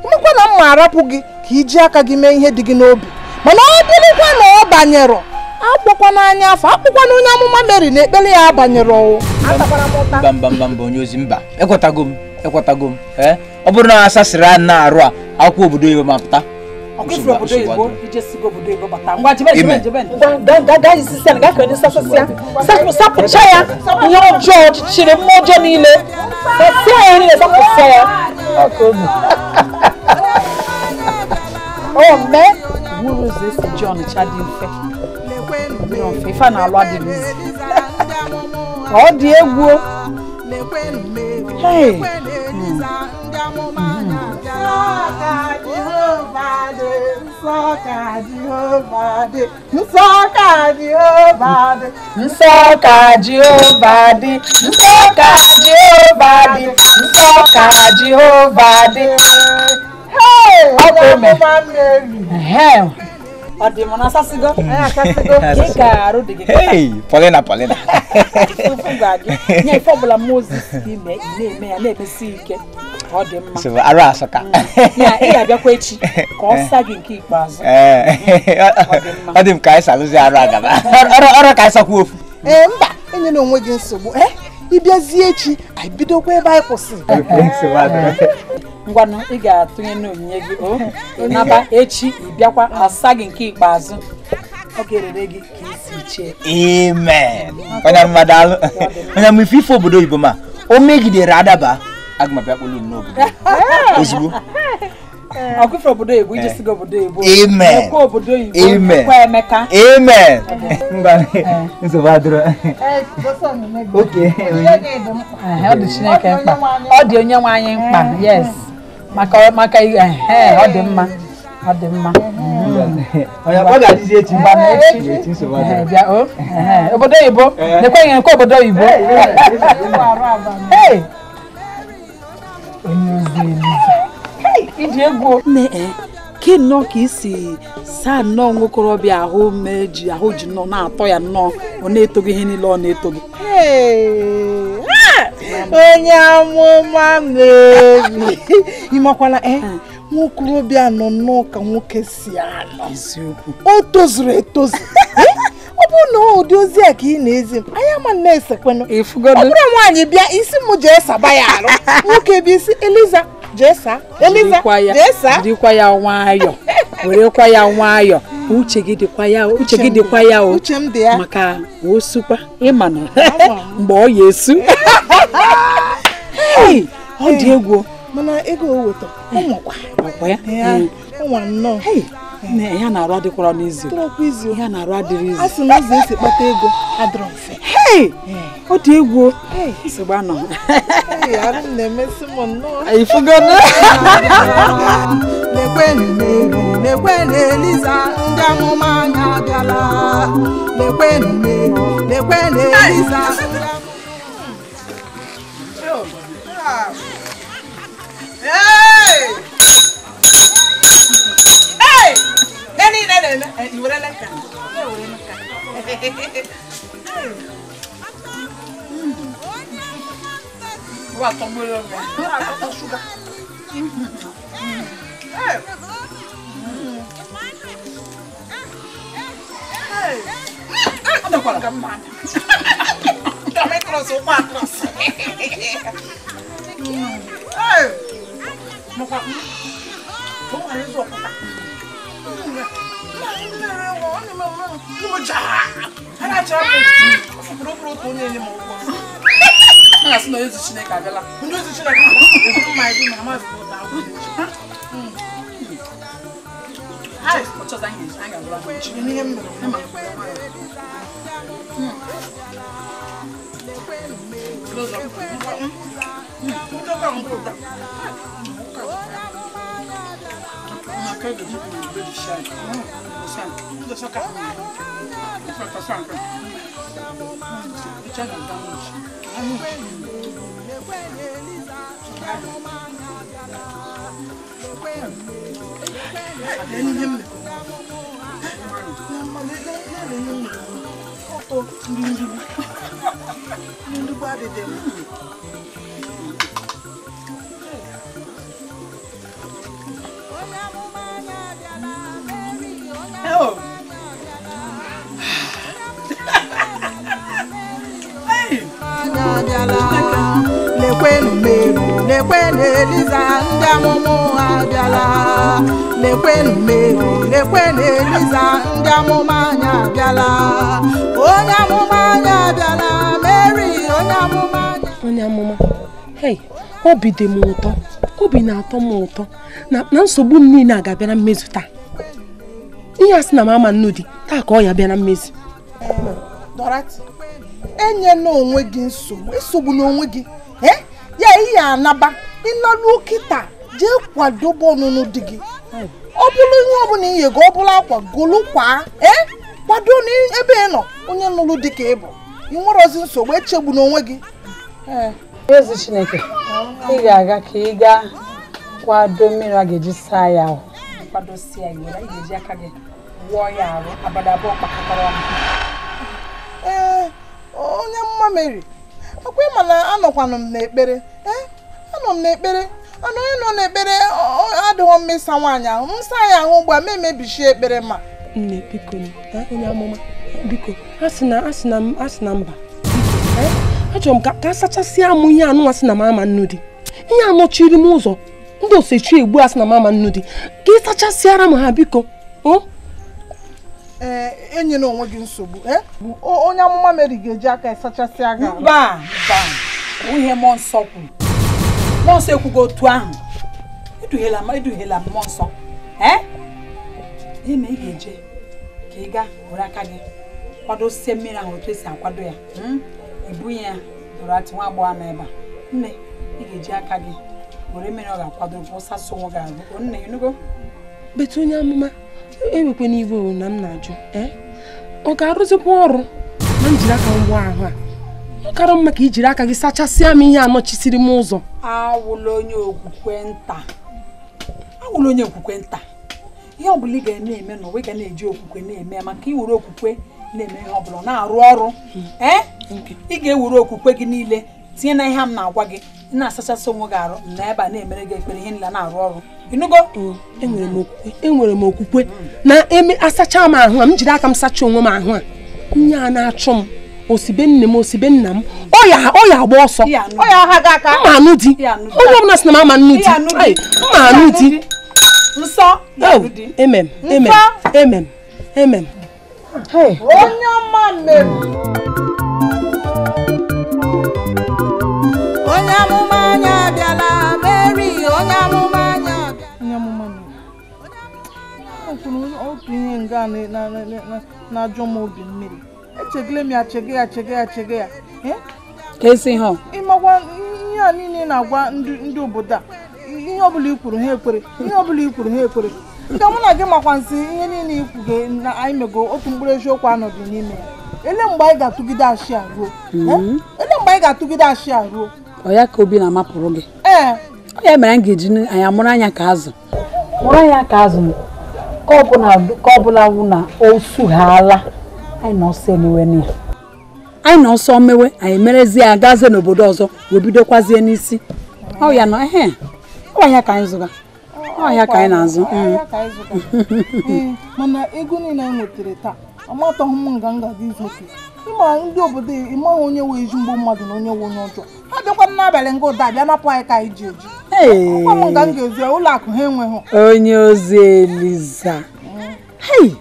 Ịmakwa na mma arapụ gị ka iji aka gị mee ihe dị gị n'obi. Mana ọ bụrụkwa na ọ banyere akpọkwa n'anya afọ, akpọkwa na onye amụma Mary na ekpere ya abanyere ọwụ. Mba mba mba mba onye ozi mba. Ekwetago m, ekwetago m. Ọ bụrụ na asasịrị a na-arụ a akwụkwọ obodo oyibo ma pụta. Ọkụ obodo oyibo ije sigo obodo oyibo bata. Ngwa jebe jebe jebe. Ngwa gaa isisi ya, gaa kere sasasịa. Sapụcha ya ihe ọjọọ ọchịchịrị mmụọ ọjọọ niile. Sasịa ya niile, sapụsịa ya. Ọkụ obi. O mee nwere ụzọ esi ji Ọnịcha dị mfe. Ife a na-alụ adịghị izi. Ọ dị egwu. Hey. Nsọ ka Jehova dị. Nsọ ka Jehova dị. Nsọ ka Jehova dị. Nsọ ka Jehova dị. Hey! Ọ dị mụ na asasịgo? Anyị ka arụ dị gị. Hey, Paulina, Paulina. Nye ife ọbụla Moses ime, ị na-eme ya na-emesi ike. Ọ dị mma. Arụ asọka. Ya, ị ga-abịakwa echi ka ọ saa gị nke ikpeazụ. Ọ dị m ka anyị salụzi arụ agaba. Ọrụ ka anyị sakwa ofu. Ee, mba, enyela onwe gị nsogbu. Ị bịazie echi, anyị bidokwa ebe anyị kwụsịrị. Ngwanụ, ị ga-atụnye n'onyinye gị o naba echi ị bịakwa asa gị nke ikpeazụ. Ọ ga-erere gị ka isi chee. Amen. Onye amụma daalụ. Onye amụma ife obodo oyibo ma o megidere adaba aga m abịa kpọlụ n'obodo. Ozugbo. Ọkụfere obodo oyibo ije siga obodo oyibo. Amen. Ekwe obodo oyibo. Amen. Ekwe Emeka. Amen. Ngwa nsogbu adịrọ. Okay. Ọ dị Chineke mkpa. Ọ dị onye nwe anyị mkpa. Yes. Maka ọ dị mma. Ọ dị mma. Ọ ga-adịzi echi. Echi nsogbu adịrọ. Bịa o. Obodo oyibo. Nekwe nye nke obodo oyibo. Hey. Onye ozi Eliza. Iji egwu nne ke nnọọ ka isi saa nnọọ nwokorobịa ahụ meji ahụ ji nnọọ na-atọ ya nnọọ ọ na-eto gị ihe niile ọ na-eto gị. Onye amụma Mary ịmakwala nwokorobịa nọ nnọọ ka nwoke si anọ. Eziokwu. O tozuru etozu. Ọ bụrụ na ụdị ozi a ka ị na-ezi m anyị ama na-esekwenụ. Ọ bụrụ nwaanyị bịa isi m jee saba ya arụ nwoke bịa isi Eliza jee saa Eliza jee saa. Jirikwa ya nwayọ werekwa ya nwayọ uche gị dịkwa ya uche gị dịkwa ya o uche m dị ya maka osukwa ịma na mgbe ọ ya esu. Ọ dị egwu mana ego o weta ọ nwakwa ọkwa ya ọ nwa nnọọ. Ya na-arụ adịkwara n'izu ya na-arụ adịrị izu a sị na ụzọ esi kpata ego adịrọ mfe. Ọ dị egwu nsogbu anọ. Arụ m na-emesi m nnọọ. Ifugonu. Lekwenụ Mary, lekwenụ Eliza, ndị amụma anyị abịala. Lekwenụ Mary, lekwenụ Eliza. Hey! Hey! You were like that. Sugar. Hey. Hey. I don't want to come back. Hey. Lekwenu Mary, lekwenu Eliza, ndị amụma ụgha abịala. Lekwenu Mary, lekwenu Eliza, ndị amụma anyị abịala. Onye amụma anyị abịala, Mary, onye amụma anyị. Onye amụma, hey, obi dị m ụtọ, obi na-atọ m ụtọ na nsogbu m niile a ga-abịa na mmezu taa. Ihe a sị na m ama nnu di, taa ka ọ ya bịa na mmezu. Dorothy, enyela onwe gị nsogbu, nsogbu n'onwe gị. Ya ihe anaba ịnọruo kịta jee kwadobe ọnụnụ di gị. Ọ bụrụ ihe ọbụla ihe gị, ọ bụrụ akwa golu kwa kwado n'ebe ị nọ, onye nụrụ dị ka ị bụ. Ị nwerozi nsogbu, echegbu n'onwe gị. Ezi Chineke, ị ga-aga ka ị gaa kwado mmiri a ga-eji saa ya ahụ. Kwadosia ya, ị ga-eji aka gị wụọ ya arụ abada abụọ kpakọtara ọnụ. Ee, onye mma Mary, ọkwa ịma na anọkwanụ m n'ekpere. Anọ m n'ekpere. Ọnụ onye nọ n'ekpere adịghọ mma ịsa nwaanyị ahụ. M saa ya ahụ ugbu a, ma emebichie ekpere ma. Nne, biko, onye amụma, biko, asị na mba. Achọrọ m ka asachasịa m ihe anụ asị na m ama nnu di. Ihe anọchiri m ụzọ, ndị osechi egbu asị na m ama nnu di. Ka ị sachasịara m ha, biko. Ee, enyela onwe gị nsogbu. Onye amụma Mary ga-eji aka ịsachasị gị. Mba, mba. Ihe mmụọ nsọ kwuru. Mmụọ nsọ ekwugo otu ahụ. Eduhiela mmụọ nsọ. Ee? Ime ị ga-eje ka ị gaa were aka gị kwadosie mmiri ahụ otu esi akwado ya. Ibunye ya dọrọ atị nwa agbọghọ nọ ebe a. Nne, ị ga-eji aka gị were mmiri ọ ga-akwado wụsasị onwe gị ahụ. Nne, ịnụgo? Betu onye amụma, ewekwana iwe na m na-ajụ. Ọ ga-arụzikwa ọrụ ma m jiri aka m gbaa ahụ a? Ọ kara mma ka i jiri aka gị sachasịa m ihe anọchisiri m ụzọ. Awụla onye okwukwe nta. Awụla onye okwukwe nta. Ihe ọ bụla ị ga-eme n'ụwa, ị ga na-eji okwukwe na-eme maka iwere okwukwe na-eme ihe ọ bụla na-arụ ọrụ. Ị ga-ewere okwukwe gị niile tinye na ihe m na-agwa gị, ị na-asachasị onwe gị arụ na ebe a na-emere gị ekpere ihe niile na-arụ ọrụ. Ịnụgo? Enwere m okwukwe na eme asacha m ahụ a, m jiri aka m sacha onwe m ahụ a. Nye a na-achụ m, osibe nne m, osibe nna m, ọ ya agba ọsọ. Mma anụ di. Onye ọbụla sị na m ama nnu di. Mma anụ di. Nsọ. Emem, emem, emem, emem. Onye ọma mere. Onye amụma anyị abịala, Mary, onye amụma anyị abịala. Onye amụma mere. O kwuru otu ihe nga na-ajọ m obi mmiri. Echegele m ya, chege ya, chege ya, chege ya. Ka esi ihe ọ? Ịmakwa ihe a niile na-agwa ndị obodo a. Ihe ọbụla i kwuru ha ekwere, ihe ọbụla i kwuru ha ekwere. Nke mụ na gị makwa nsị ihe niile ikwu gị na anyị mego otu mkpụrụ eziokwu anọdụ n'ime ya. Ele mgbe anyị ga-atụgide ashị a ruo? Ele mgbe anyị ga-atụgide ashị a ruo? Ọ ya ka obi na-amapụrụ gị. Ee. Ọ ya mere anyị ga-eji anyị amụrụ anya ka azụ. Mụrụ anya ka azụ ka ọbụla wụ na o sughala anyị na ọsọ emewe na ya. Anyị na ọsọ mewe anyị merezie ya gazie n'obodo ọzọ wee bidokwazie n'isi. Ọ ya nọ ehe. Ọ ya ka anyị zụga. Ọ ya ka anyị na-azụ. Mana ego niile anyị nwetara taa, amatọghị m nga m ga-aga izofe. Ịma ndị obodo ịmaghị onye wee ezigbo mmadụ na onye wee onye ọjọọ. Ha bịakwa n'abalị nga ụda bịa napụ anyị ka anyị ji eji. Ọkwa m nga m ga-ezu ya, ụlọ akụ ha enweghị. Onye ozi Eliza. Hei,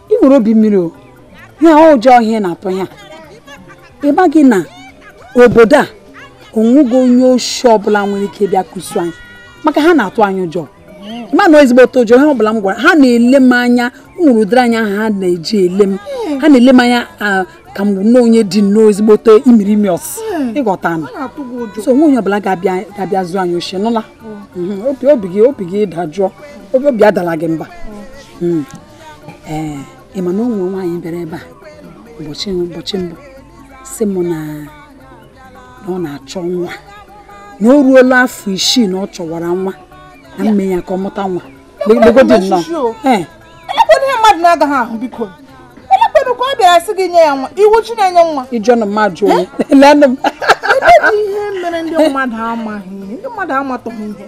ị nwere obi mmiri o. Ya ụjọ ihe na-atụ ya. Ị maghị na obodo a onwego onye oshi ọbụla nwere ike ịbịa kụsu anyị. Maka ha na-atụ anyị ụjọ. Ma na ezigbo ụjọ ihe ọbụla m gwara ha na-ele m anya, nwere ụdịrị anya ha na-eji ele m. Ha na-ele m anya ka m bụ onye dị nnọọ ezigbote imirimi ọs. Ịghọta na. So onwe onye ọbụla ga-abịa zụọ anyị oshi nụla. Obi gị dajụọ. Obi adala gị mba. Ee, ị ma na onwe nwaanyị bịara ebe a ụbọchị mbụ sị m na ọ na-achọ nwa. Na o ruola afọ 6 na ọ chọwara nwa na mme ya ka ọ mụta nwa. Legodi nnọọ. Ee. Elekwana ihe mmadụ na-agaghị ahụ biko. Elekwana ka ọ bịara sị gị nye ya nwa. Iwu chi na-enye nwa. Ịjọ na mmadụ onye. Lenụ m. Ebe ihe mere ndị mmadụ amaghị ihe, ndị mmadụ amatọghị ihe.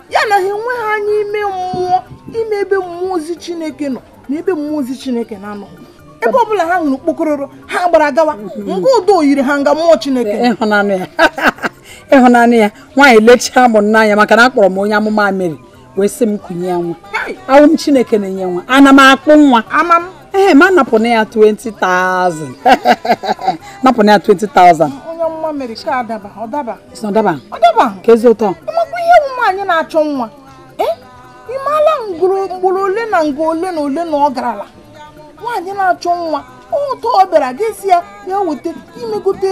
Ya na ha enweghị anya ime mmụọ, ime ebe mmụọ ozi Chineke nọ na ebe mmụọ ozi Chineke na-anọghị. Ebe ọbụla ha hụrụ kpokọrọrọ ha gbara gawa. Nga udo yiri ha nga mmụọ Chineke. Ịhụnanụ ya. Ịhụnanụ ya. Nwaanyị lechaa m n'anya maka na akpọrọ m onye amụma Mary wee sị m kụnye ya nwa. Awụ m Chineke na-enye nwa. Ana m akpụ nwa. Ama m. Ee, ma napụna ya 20,000. Napụna ya 20,000. Onye amụma Mary ka adaba, ọ daba. Ọ daba. Ọ daba. Ka ezi ụtọ. Ịmakwa ihe nwaanyị na-achọ nwa. Ị maala mgboro ole na nga ole na ole na ọ garala. Nwaanyị na-achọ nwa. Ụtọ ọ bịara gị si ya ya weta imegote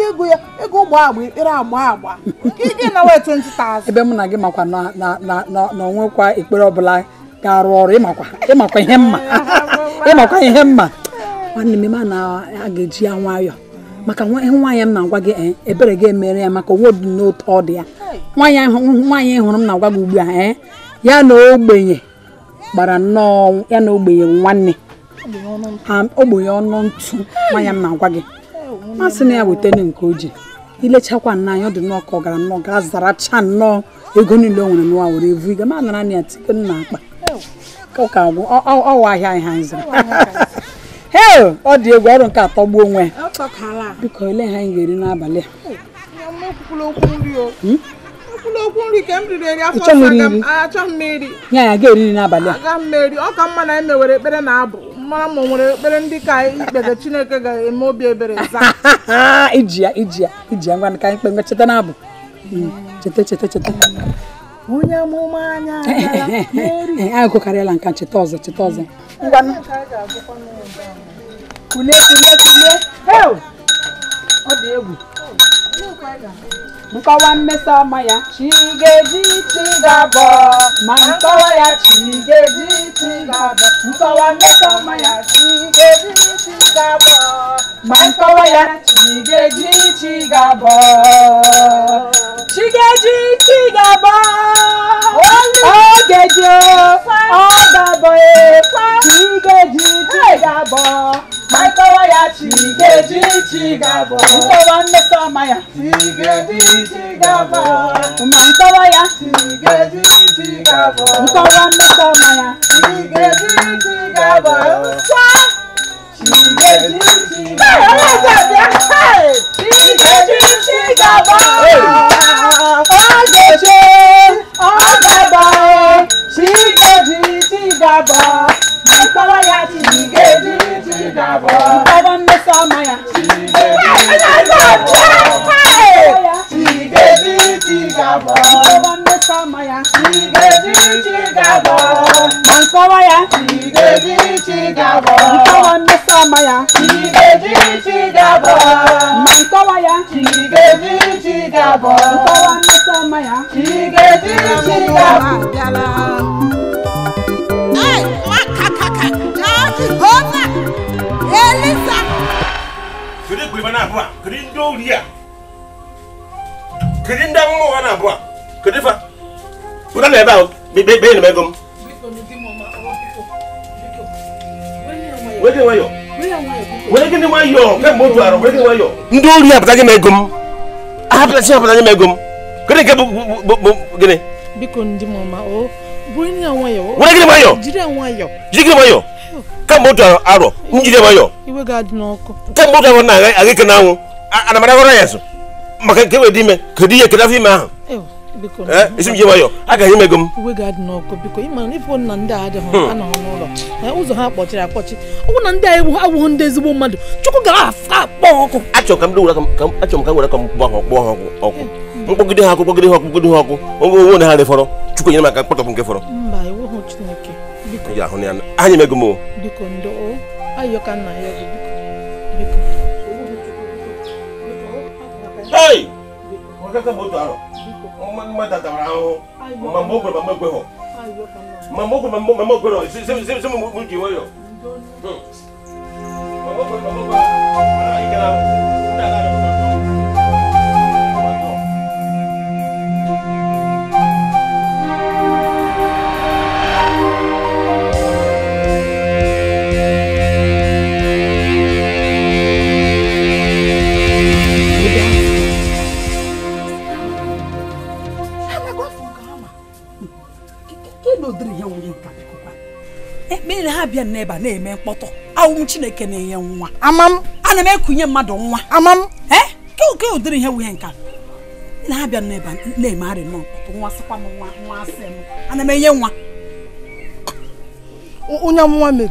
ego ya ego gbaa agba ekpere agba agba ka ị ga na wee 20,000. Ebe mụ na gị makwa na onwekwa ekpere ọbụla ga-arụ ọrụ ịmakwa ihe mma. Ịmakwa ihe mma. Nwanne m na a ga-eji ya nwayọọ maka nwaanyị m na-agwa gị ebere gị emere ya maka onwe dị n'otu ọ dị ya. Nwaanyị hụrụ m na-agwa gị ugbu a ya na ogbenye gbara nnọọ ya na ogbenye nwanne. Ogbenye ọnụ ntụ nwaanyị m na-agwa gị masị na ya wetara nke o ji ilechakwa nna anyị ọ dị nnọọ ka ọ gara nnọọ gaa zaracha nnọọ ego niile o nwere n'ụwa were evu iga ma nara na ya tinye nna akpa ka ọ ka agwụ ọwa ahịa anyị ha zụrụ. Hee, ọ dị egwu ọrụ nke atọgbuo onwe ya. Biko ele ha anyị ga-eri n'abalị a. Ya ya ga-eri nri n'abalị a. Aga m eri, ọ ka mma na emewere ekpere na abụ. Mara ma o nwere ekpere ndị ka ikpere Chineke ga-eme obi ebere za. Iji ya ngwa ka anyị kpee cheta na abụ. Cheta cheta. Onye amụma anya abịala Mary. Agụ karịala nka cheta ọzọ. Ngwanụ. Kule. Heo! Ọ dị egwu. Nkọwa mmeso ọma ya chi ga-eji chi ga-abọ ma nkọwa ya chi ga-eji chi ga-abọ nkọwa mmeso ọma ya chi ga-eji chi ga-abọ ma nkọwa ya chi ga-eji chi ga-abọ chi ga-eji chi ga-abọ ọ ga-eji ọ ga-abọ chi ga-eji chi ga-abọ ma nkọwa ya chi ga-eji chi ga-abọ nkọwa mmeso ọma ya chi ga-eji chi ga-abọ ma nkọwa ya chi ga-eji chi ga-abọ nkọwa mmeso ọma ya chi ga-eji chi ga-abọ chi ga-eji chi ga-abọ chi ga-eji chi ga-abọ ọ ga-eji ọ ga-abọ chi ga-eji chi ga-abọ ma nkọwa ya chi ga-eji chi ga-abọ nkọwa mmeso ọma ya chi ga-eji chi ga-abọ nkọwa mmeso ọma ya chi ga-eji chi ga-abọ ma nkọwa ya chi ga-eji chi ga-abọ nkọwa mmeso ọma ya chi ga-eji chi ga-abọ ma nkọwa ya chi ga-eji chi ga-abọ nkọwa mmeso ọma ya chi ga-eji chi ga-abọ. Elisa. Kedu ndị amụma ụgha na-abụ a? Kedu fa? Pụta na ebe ahụ, bee na ego m. Were gịnị nwayọọ? Kemgbe otu arọ, were gịnị nwayọọ? Ndị ori apụtaghị m ego m. Ahapụtasị apụtaghị m ego m. Kedu nke bụ gịnị? Biko ndị mama, o bụrụ ya nwayọọ. Were gịnị nwayọọ? Jiri ya nwayọọ. Jiri gịnị nwayọọ? Kemgbe otu arọ, m jiri nwayọọ. Iwe ga-adị n'ọkụ. Kemgbe otu arọ na-aga ike n'anwụ, ana m aragọrọ ya so. Maka nke wee dị ime, kedu ihe kedu afọ ime ahụ? Isi m ji nwayọọ, agaghị ime ego m. Iwe ga-adị n'ọkụ biko, ịma na ịfụ na ndị a adịghị anọghị n'ụlọ. Ụzọ ha kpọchiri akpọchi. Ọ bụ na ndị a awụghị ndị ezigbo mmadụ, Chukwu ga-akpọ ọkụ. Achọrọ ka m were aka m kpọọ ha ọkụ. Mkpọgide ha ọkụ, kpọgide ha ọkụ, kpọgide ha ọkụ. Onwe na ha refọrọ, Chukwu nyere m aka kpọtọpụ nke fọrọ. Mba, iwu Chineke. Biko. Ya ahụ na ya. Anyị mego m o. Biko ndo o. Ayọ ka nna ya gị biko. Biko. Hey! Wakaka moto aro. Mama tata ahụ. Mama okwe mama okwe ho. Mama okwe mama okwe ho. Se mo ji wayo. Mama okwe mama okwe. Ara ikela. Ekpere ha bịa n'ebe a na-eme mkpọtụ awụ m Chineke na-enye nwa amam ana m ekunye mmadụ nwa amam ke ụdịrị ihe wunye nka na ha bịa n'ebe a na-emegharị nnọọ mkpọtụ nwa sịkwa m nwa nwa asị m ana m enye nwa onye amụma mere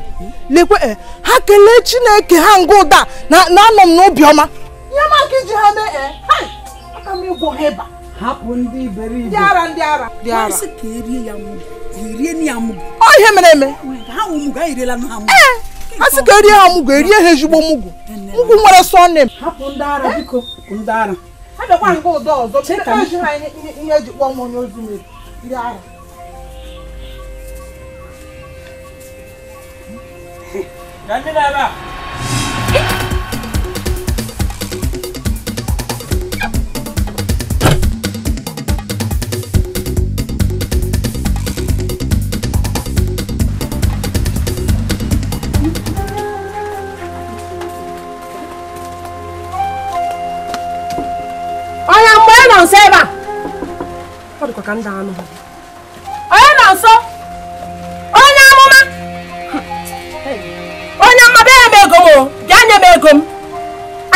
lekwe ha kelee Chineke ha ngụ ụda na anọ m n'obi ọma nye m aka iji ha mee aka m ịgwọ ha ịba hapụ ndị iberibe ndị ara ndị ara ndị ara sị ka erie ya mụ erie ya mụ ọ ihe mere eme ha wụ ha eriela ha mụ ha sị ka erie ha mụgụ erie ha ezigbo mụgụ mụgụ nwere sọnem hapụ ndị ara biko ndị ara ha bịakwa nke ụdọ ọzọ eji ha ihe eji kpọọ m onye ozi mere ndị ara na ndị na-ebe a nso ebe a ọ dịkwa ka ndị anụ onye nọ nso onye amụma onye mma bịa nye m ego m o bịa nye m ego m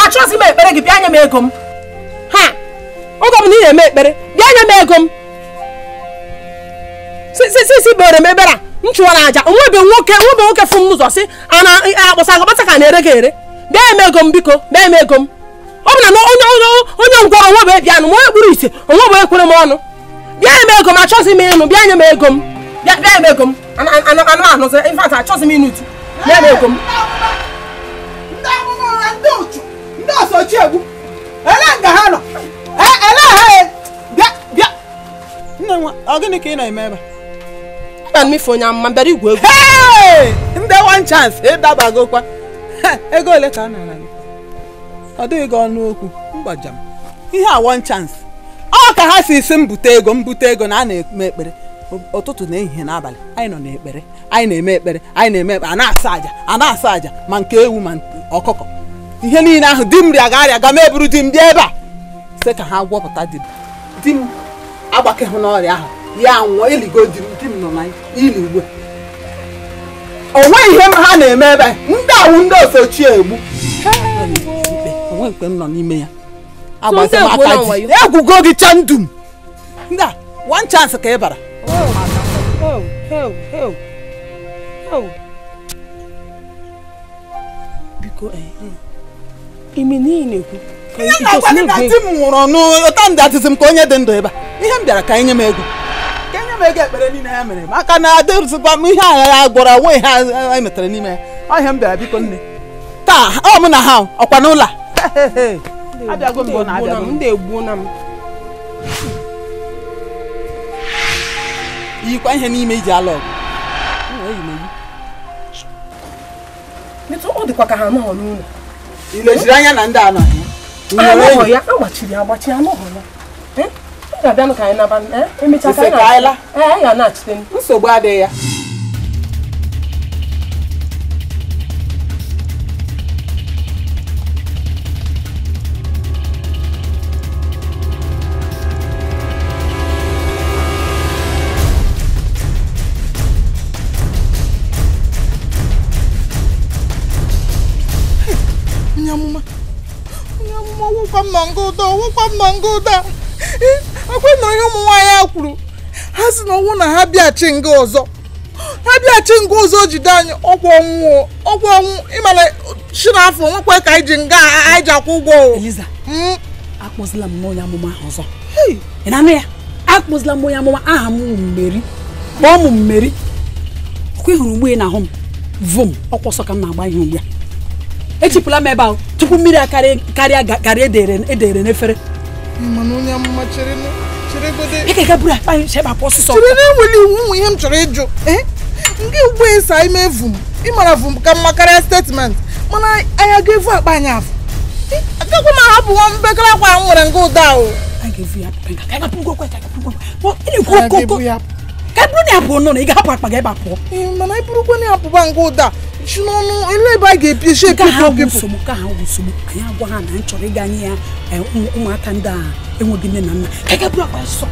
achọghịzi m ekpere gị bịa nye m ego m ha oge ọbụla ị na-eme ekpere bịa nye m ego m si si si bere m ebere a M chụwara aja onwebe nwoke fụ m n'ụzọ sị a na-akpọsa akpọsa ka na-ere gị ere. Bịa eme ego m biko, bịa eme ego m. Ọ bụ na onye ngwọrọ onwebe bịa nụ, ma onye kpuru ise onwebe ekwere m ọnụ. Bịa eme ego m, achọghịzi m ịnụ, bịa nye m ego m. Bịa eme ego m. Anụ anụzi, in fact achọghịzi m ịnụ utu. Bịa eme ego m. Ndị amụma ụra, ndị uchu, ndị ọsọchi egwu. Ele nga ha nọ. Ele ha bịa bịa. Nne nwa, ọ gịnị ka ị na-eme ebe a? Ana m ife onye amụma bịara igwu egwu. Ndị one chance ịdabagokwa. Ego ole ka a nara gị? Ọ dịghị gị ọnụ okwu, mgbajam. Ihe a one chance. Ọ ka ha si isi m bute ego na a na-eme ekpere. Ụtụtụ na ehihie na abalị, anyị nọ n'ekpere. Anyị na-eme ekpere, anyị na-eme ekpere, a na-asa aja, ma nke ewu ma ọkụkọ. Ihe niile ahụ di m rịaga arịa ga m eburu di m bịa ebe a. Sị ka ha gwọpụta di m. Di m agbakehụ n'ọrịa ahụ. Ya nwụọ eligo di m nọ na ili ugbu a. O nweghị ihe ha na-eme ebe a. Ndị awụ ndị osochi egbu. Onwe mgbe m nọ n'ime ya. Agbazi m aka di. Egwugo gị chandum. Ndị a one chance ka ị bara. Biko ime n'ihi na-ekwu. Ihe na-agwa gị na di m nwụrụ n'ụta ndị atịsị m ka onye dị ndụ ebe a. Ihe m bịara ka enye m ego. Ka enye m ego ekpere niile ya mere maka na adịrịzikwa m ihe agha ya gwọrọ onwe ihe anyị metere n'ime ya. Ọ ihe m bịara biko nne. Taa ọ mụ na ha ọkwa n'ụlọ a. Abịago mbụ na abịago m. Ndị egbuo na m. Yikwa ihe n'ime iji alụ ọgụ. Metụ ọ dịkwa ka ha anọghọ n'ụlọ. I leziri anya na ndị anọghị ya? Anọghọ ya, agbachiri agbachi anọghọ ya. M ga-abịanụ ka anyị naba, emechaa ka anyị ga-anachite. Nsogbu adịghị ya. Akwa na onye ụmụ nwaanyị a kwuru ha si na ọnwụ na ha bịachi nga ọzọ jide anyị ọgwụ ọnwụ ịmana chi n'afọ nwekwa ka anyị ji nga anyị ji akwụ ụgwọ. Eliza, akpọzila m onye amụma ahụ ọzọ. Ị na-anụ ya? Akpọzila m onye amụma aha m Mmeri. Kpọọ m Mmeri. Ọkwa ịhụrụ ugbu ị na-ahụ m vụm ọkwa ọsọ ka m na-agba ihe ugbu a. Echipụla m ebe ahụ tupu mmiri karịa garị edere n'efere. Mana onye amụma chere chere na-enwere iwu ụmụ ihe m chọrọ ịjụ. Ndị ugbo ịsa ime vum ịmara vum ka mma karịa statement mana anyị aga evu akpa anyị afọ. Agakwa m ahapụ nwa mbekere akwa m nwere nga ụda ahụ. Ka bụrụ na ya pụọ nọ na ị ga-ahapụ akpa gị ebe a pụọ. Mana ị bụrụkwa na ya pụba nga ụda si n'ọnụ ele ebe a ga-epi esi epi nsogbu ka ha wụ nsogbu anyị agwa ha na anyị chọrọ ịga nye ya ụmụaka ndị a enweghị nne na nna ka ga bụrụ akpa sọ.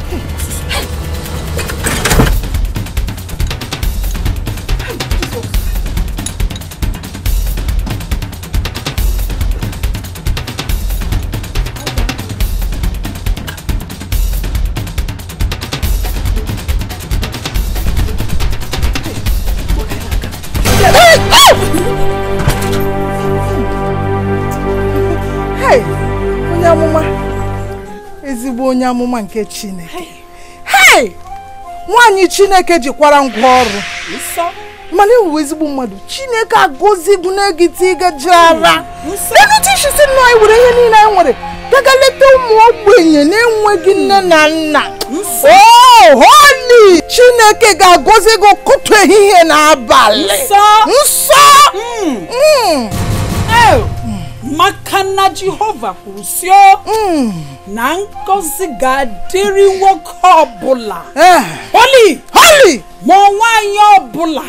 Ezigbo onye amụma nke Chineke. Hey! Nwaanyị Chineke jikwara ngwa ọrụ. Mana iwu ezigbo mmadụ Chineke agọzigo n'egiti gajara. Lenu nnọọ anyị were ihe niile anyị nwere gaga leta ụmụ ogbenye na-enweghị nne na nna. Oh, holy! Chineke ga-agọzi gị ụtụtụ ehihie na abalị. Nsọ! Maka na Jehova kwuru sị na ngọzi ga-adịrị nwoke ọbụla. Holy! Holy! Ma nwaanyị ọbụla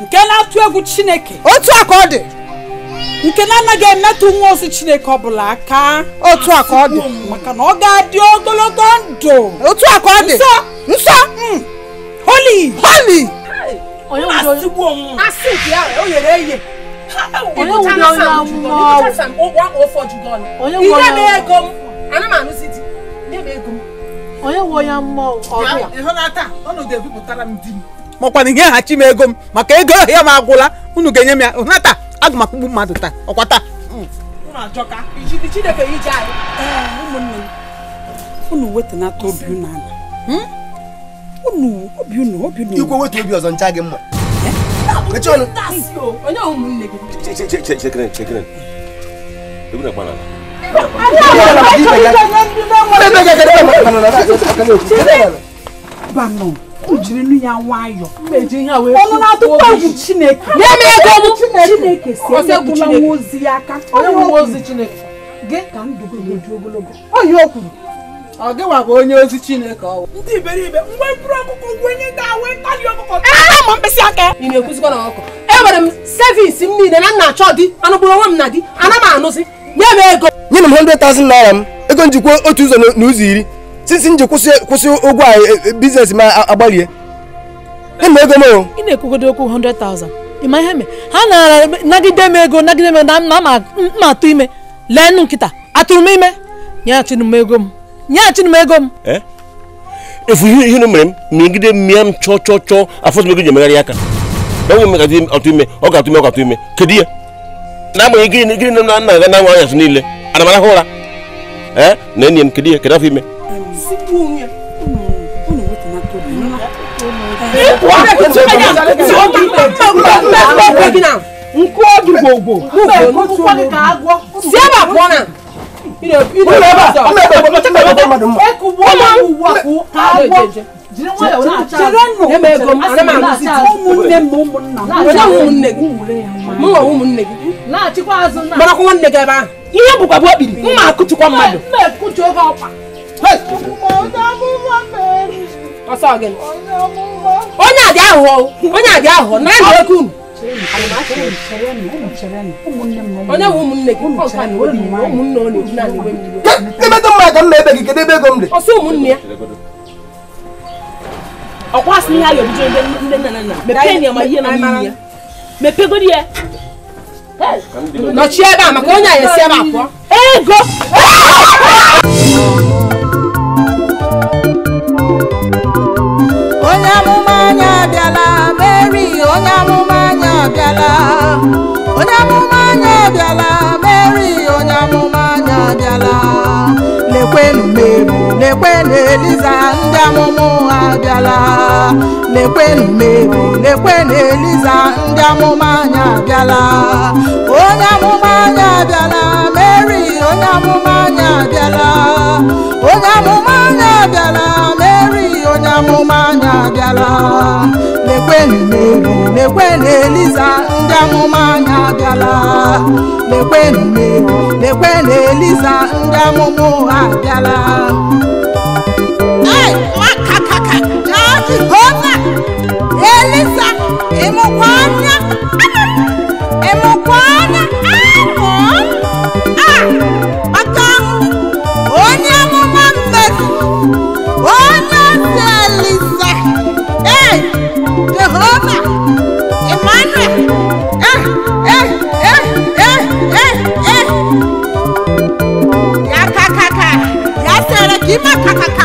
nke na-atụ egwu Chineke. Otu a ka ọ dị. Nke na-anaghị emetụ nwa ozi Chineke ọbụla aka. Otu a ka ọ dị. Maka na ọ ga-adị ogologo ndụ. Otu a ka ọ dị. Nsọ! Nsọ! Holy! Holy! Asị nke ya o yere eye. Onye nwe onye mmụọ ọbịa. Ịhụnata, unu ga-ebupụtara m di m. Makwa na ihe ghachi m ego m maka ego ya m agwụla unu ga-enye m ya na taa aga m akpụgbu mmadụ taa ọkwa taa. Chineke ije anyị. Ụmụnne m unu wetanata obi unu ala. Unu obi unu obi unu. Ikwe wetu obi ọzọ ncha gị mma. Onye ụmụnne gị. Chekere chekere. Ebu na kwana. Banụ ujiri ya nwayọ. Ọnụ na-atụkwa egwu Chineke. Nye m ego m. Chineke si emetụla nwa ozi ya aka. Onye nwa ozi Chineke. Gị ka ndụ gị ga-eju ogologo. Oyi o kwuru. Ọ gịwa bụ onye ozi Chineke ọwụ. Ndị iberibe mgbe mkpụrụ ọkụkọ gwenye ndị awe ntali ọkụkọ. Ma mkpịsị aka. Ị na-ekwuzikwa na ọkụkọ. Enwere m sevins m niile na nna achọ di anụgburu onwe m na di ana m anụzi. Nye m ego. Nye m 100,000 naira m ego njikwa otu ụzọ n'ụzọ iri sisi nji kwụsị ụgwọ a biznes m agbalie. Nye m ego m o. Ị na-ekwugodo okwu 100,000. Ị ma ihe me ha nara nagide m ego nagide m na ma atụ ime lee nụ nkịta atụrụ m ime nyeghachinu m ego m nyeghachinu m ego m. Efu ihe unu mere m megide mmịa m chọọ chọọ chọọ afọ ego ji emegharị aka na onwe m atụ ime ọ ga-atụ ime ọ ga-atụ ime kedu ihe na-agbanyeghị gịnị gịnị na nna ga na nwa anyasị niile ana m arahụ ụra na enyi m kedu ihe kedu afọ ime. Ụmụnne m na ụmụnna m. Ụmụnne gị. Gbarakwa nwanne gị ebe ahụ. Ihe bụkwa bụ okpiri mma akụchikwa mmadụ. Onye a dị aghụghọ onye a dị aghụghọ na ya ego unu. Onye nwe ụmụnne gị ụmụnne ọ na-ekwu na iwe mmiri. Emetụ mma ka m na-ebe gị kedu ebe ego m dị? Ọsọ ụmụnne ya. Ọkwa sị ihe a ga-ebuje ndị nna na nna mepee ya ma ihe nọ n'ime ya. Mepegodi ya. Nọchie ebe a maka onye a esi ebe a pụọ. Ego! Onye amụma anyị abịala Mary onye amụma anyị abịala onye amụma anyị abịala Mary onye amụma anyị abịala lekwenu Mary lekwenu Eliza ndị amụma ụgha abịala lekwenu Mary lekwenu Eliza ndị amụma anyị abịala onye amụma anyị abịala Mary onye amụma anyị abịala onye amụma anyị abịala Mary onye amụma anyị abịala lekwenu Mary lekwenu Eliza ndị amụma anyị abịala lekwenu Mary lekwenu Eliza ndị amụma ụgha abịala. Ei, makakaka Jehova Eliza ịmụkwa anya ịmụkwa anya amụ a maka onye amụma Mary onye ozi Eliza ee Jehova Emmanuel ya kakaka ya sere ka ime kakaka.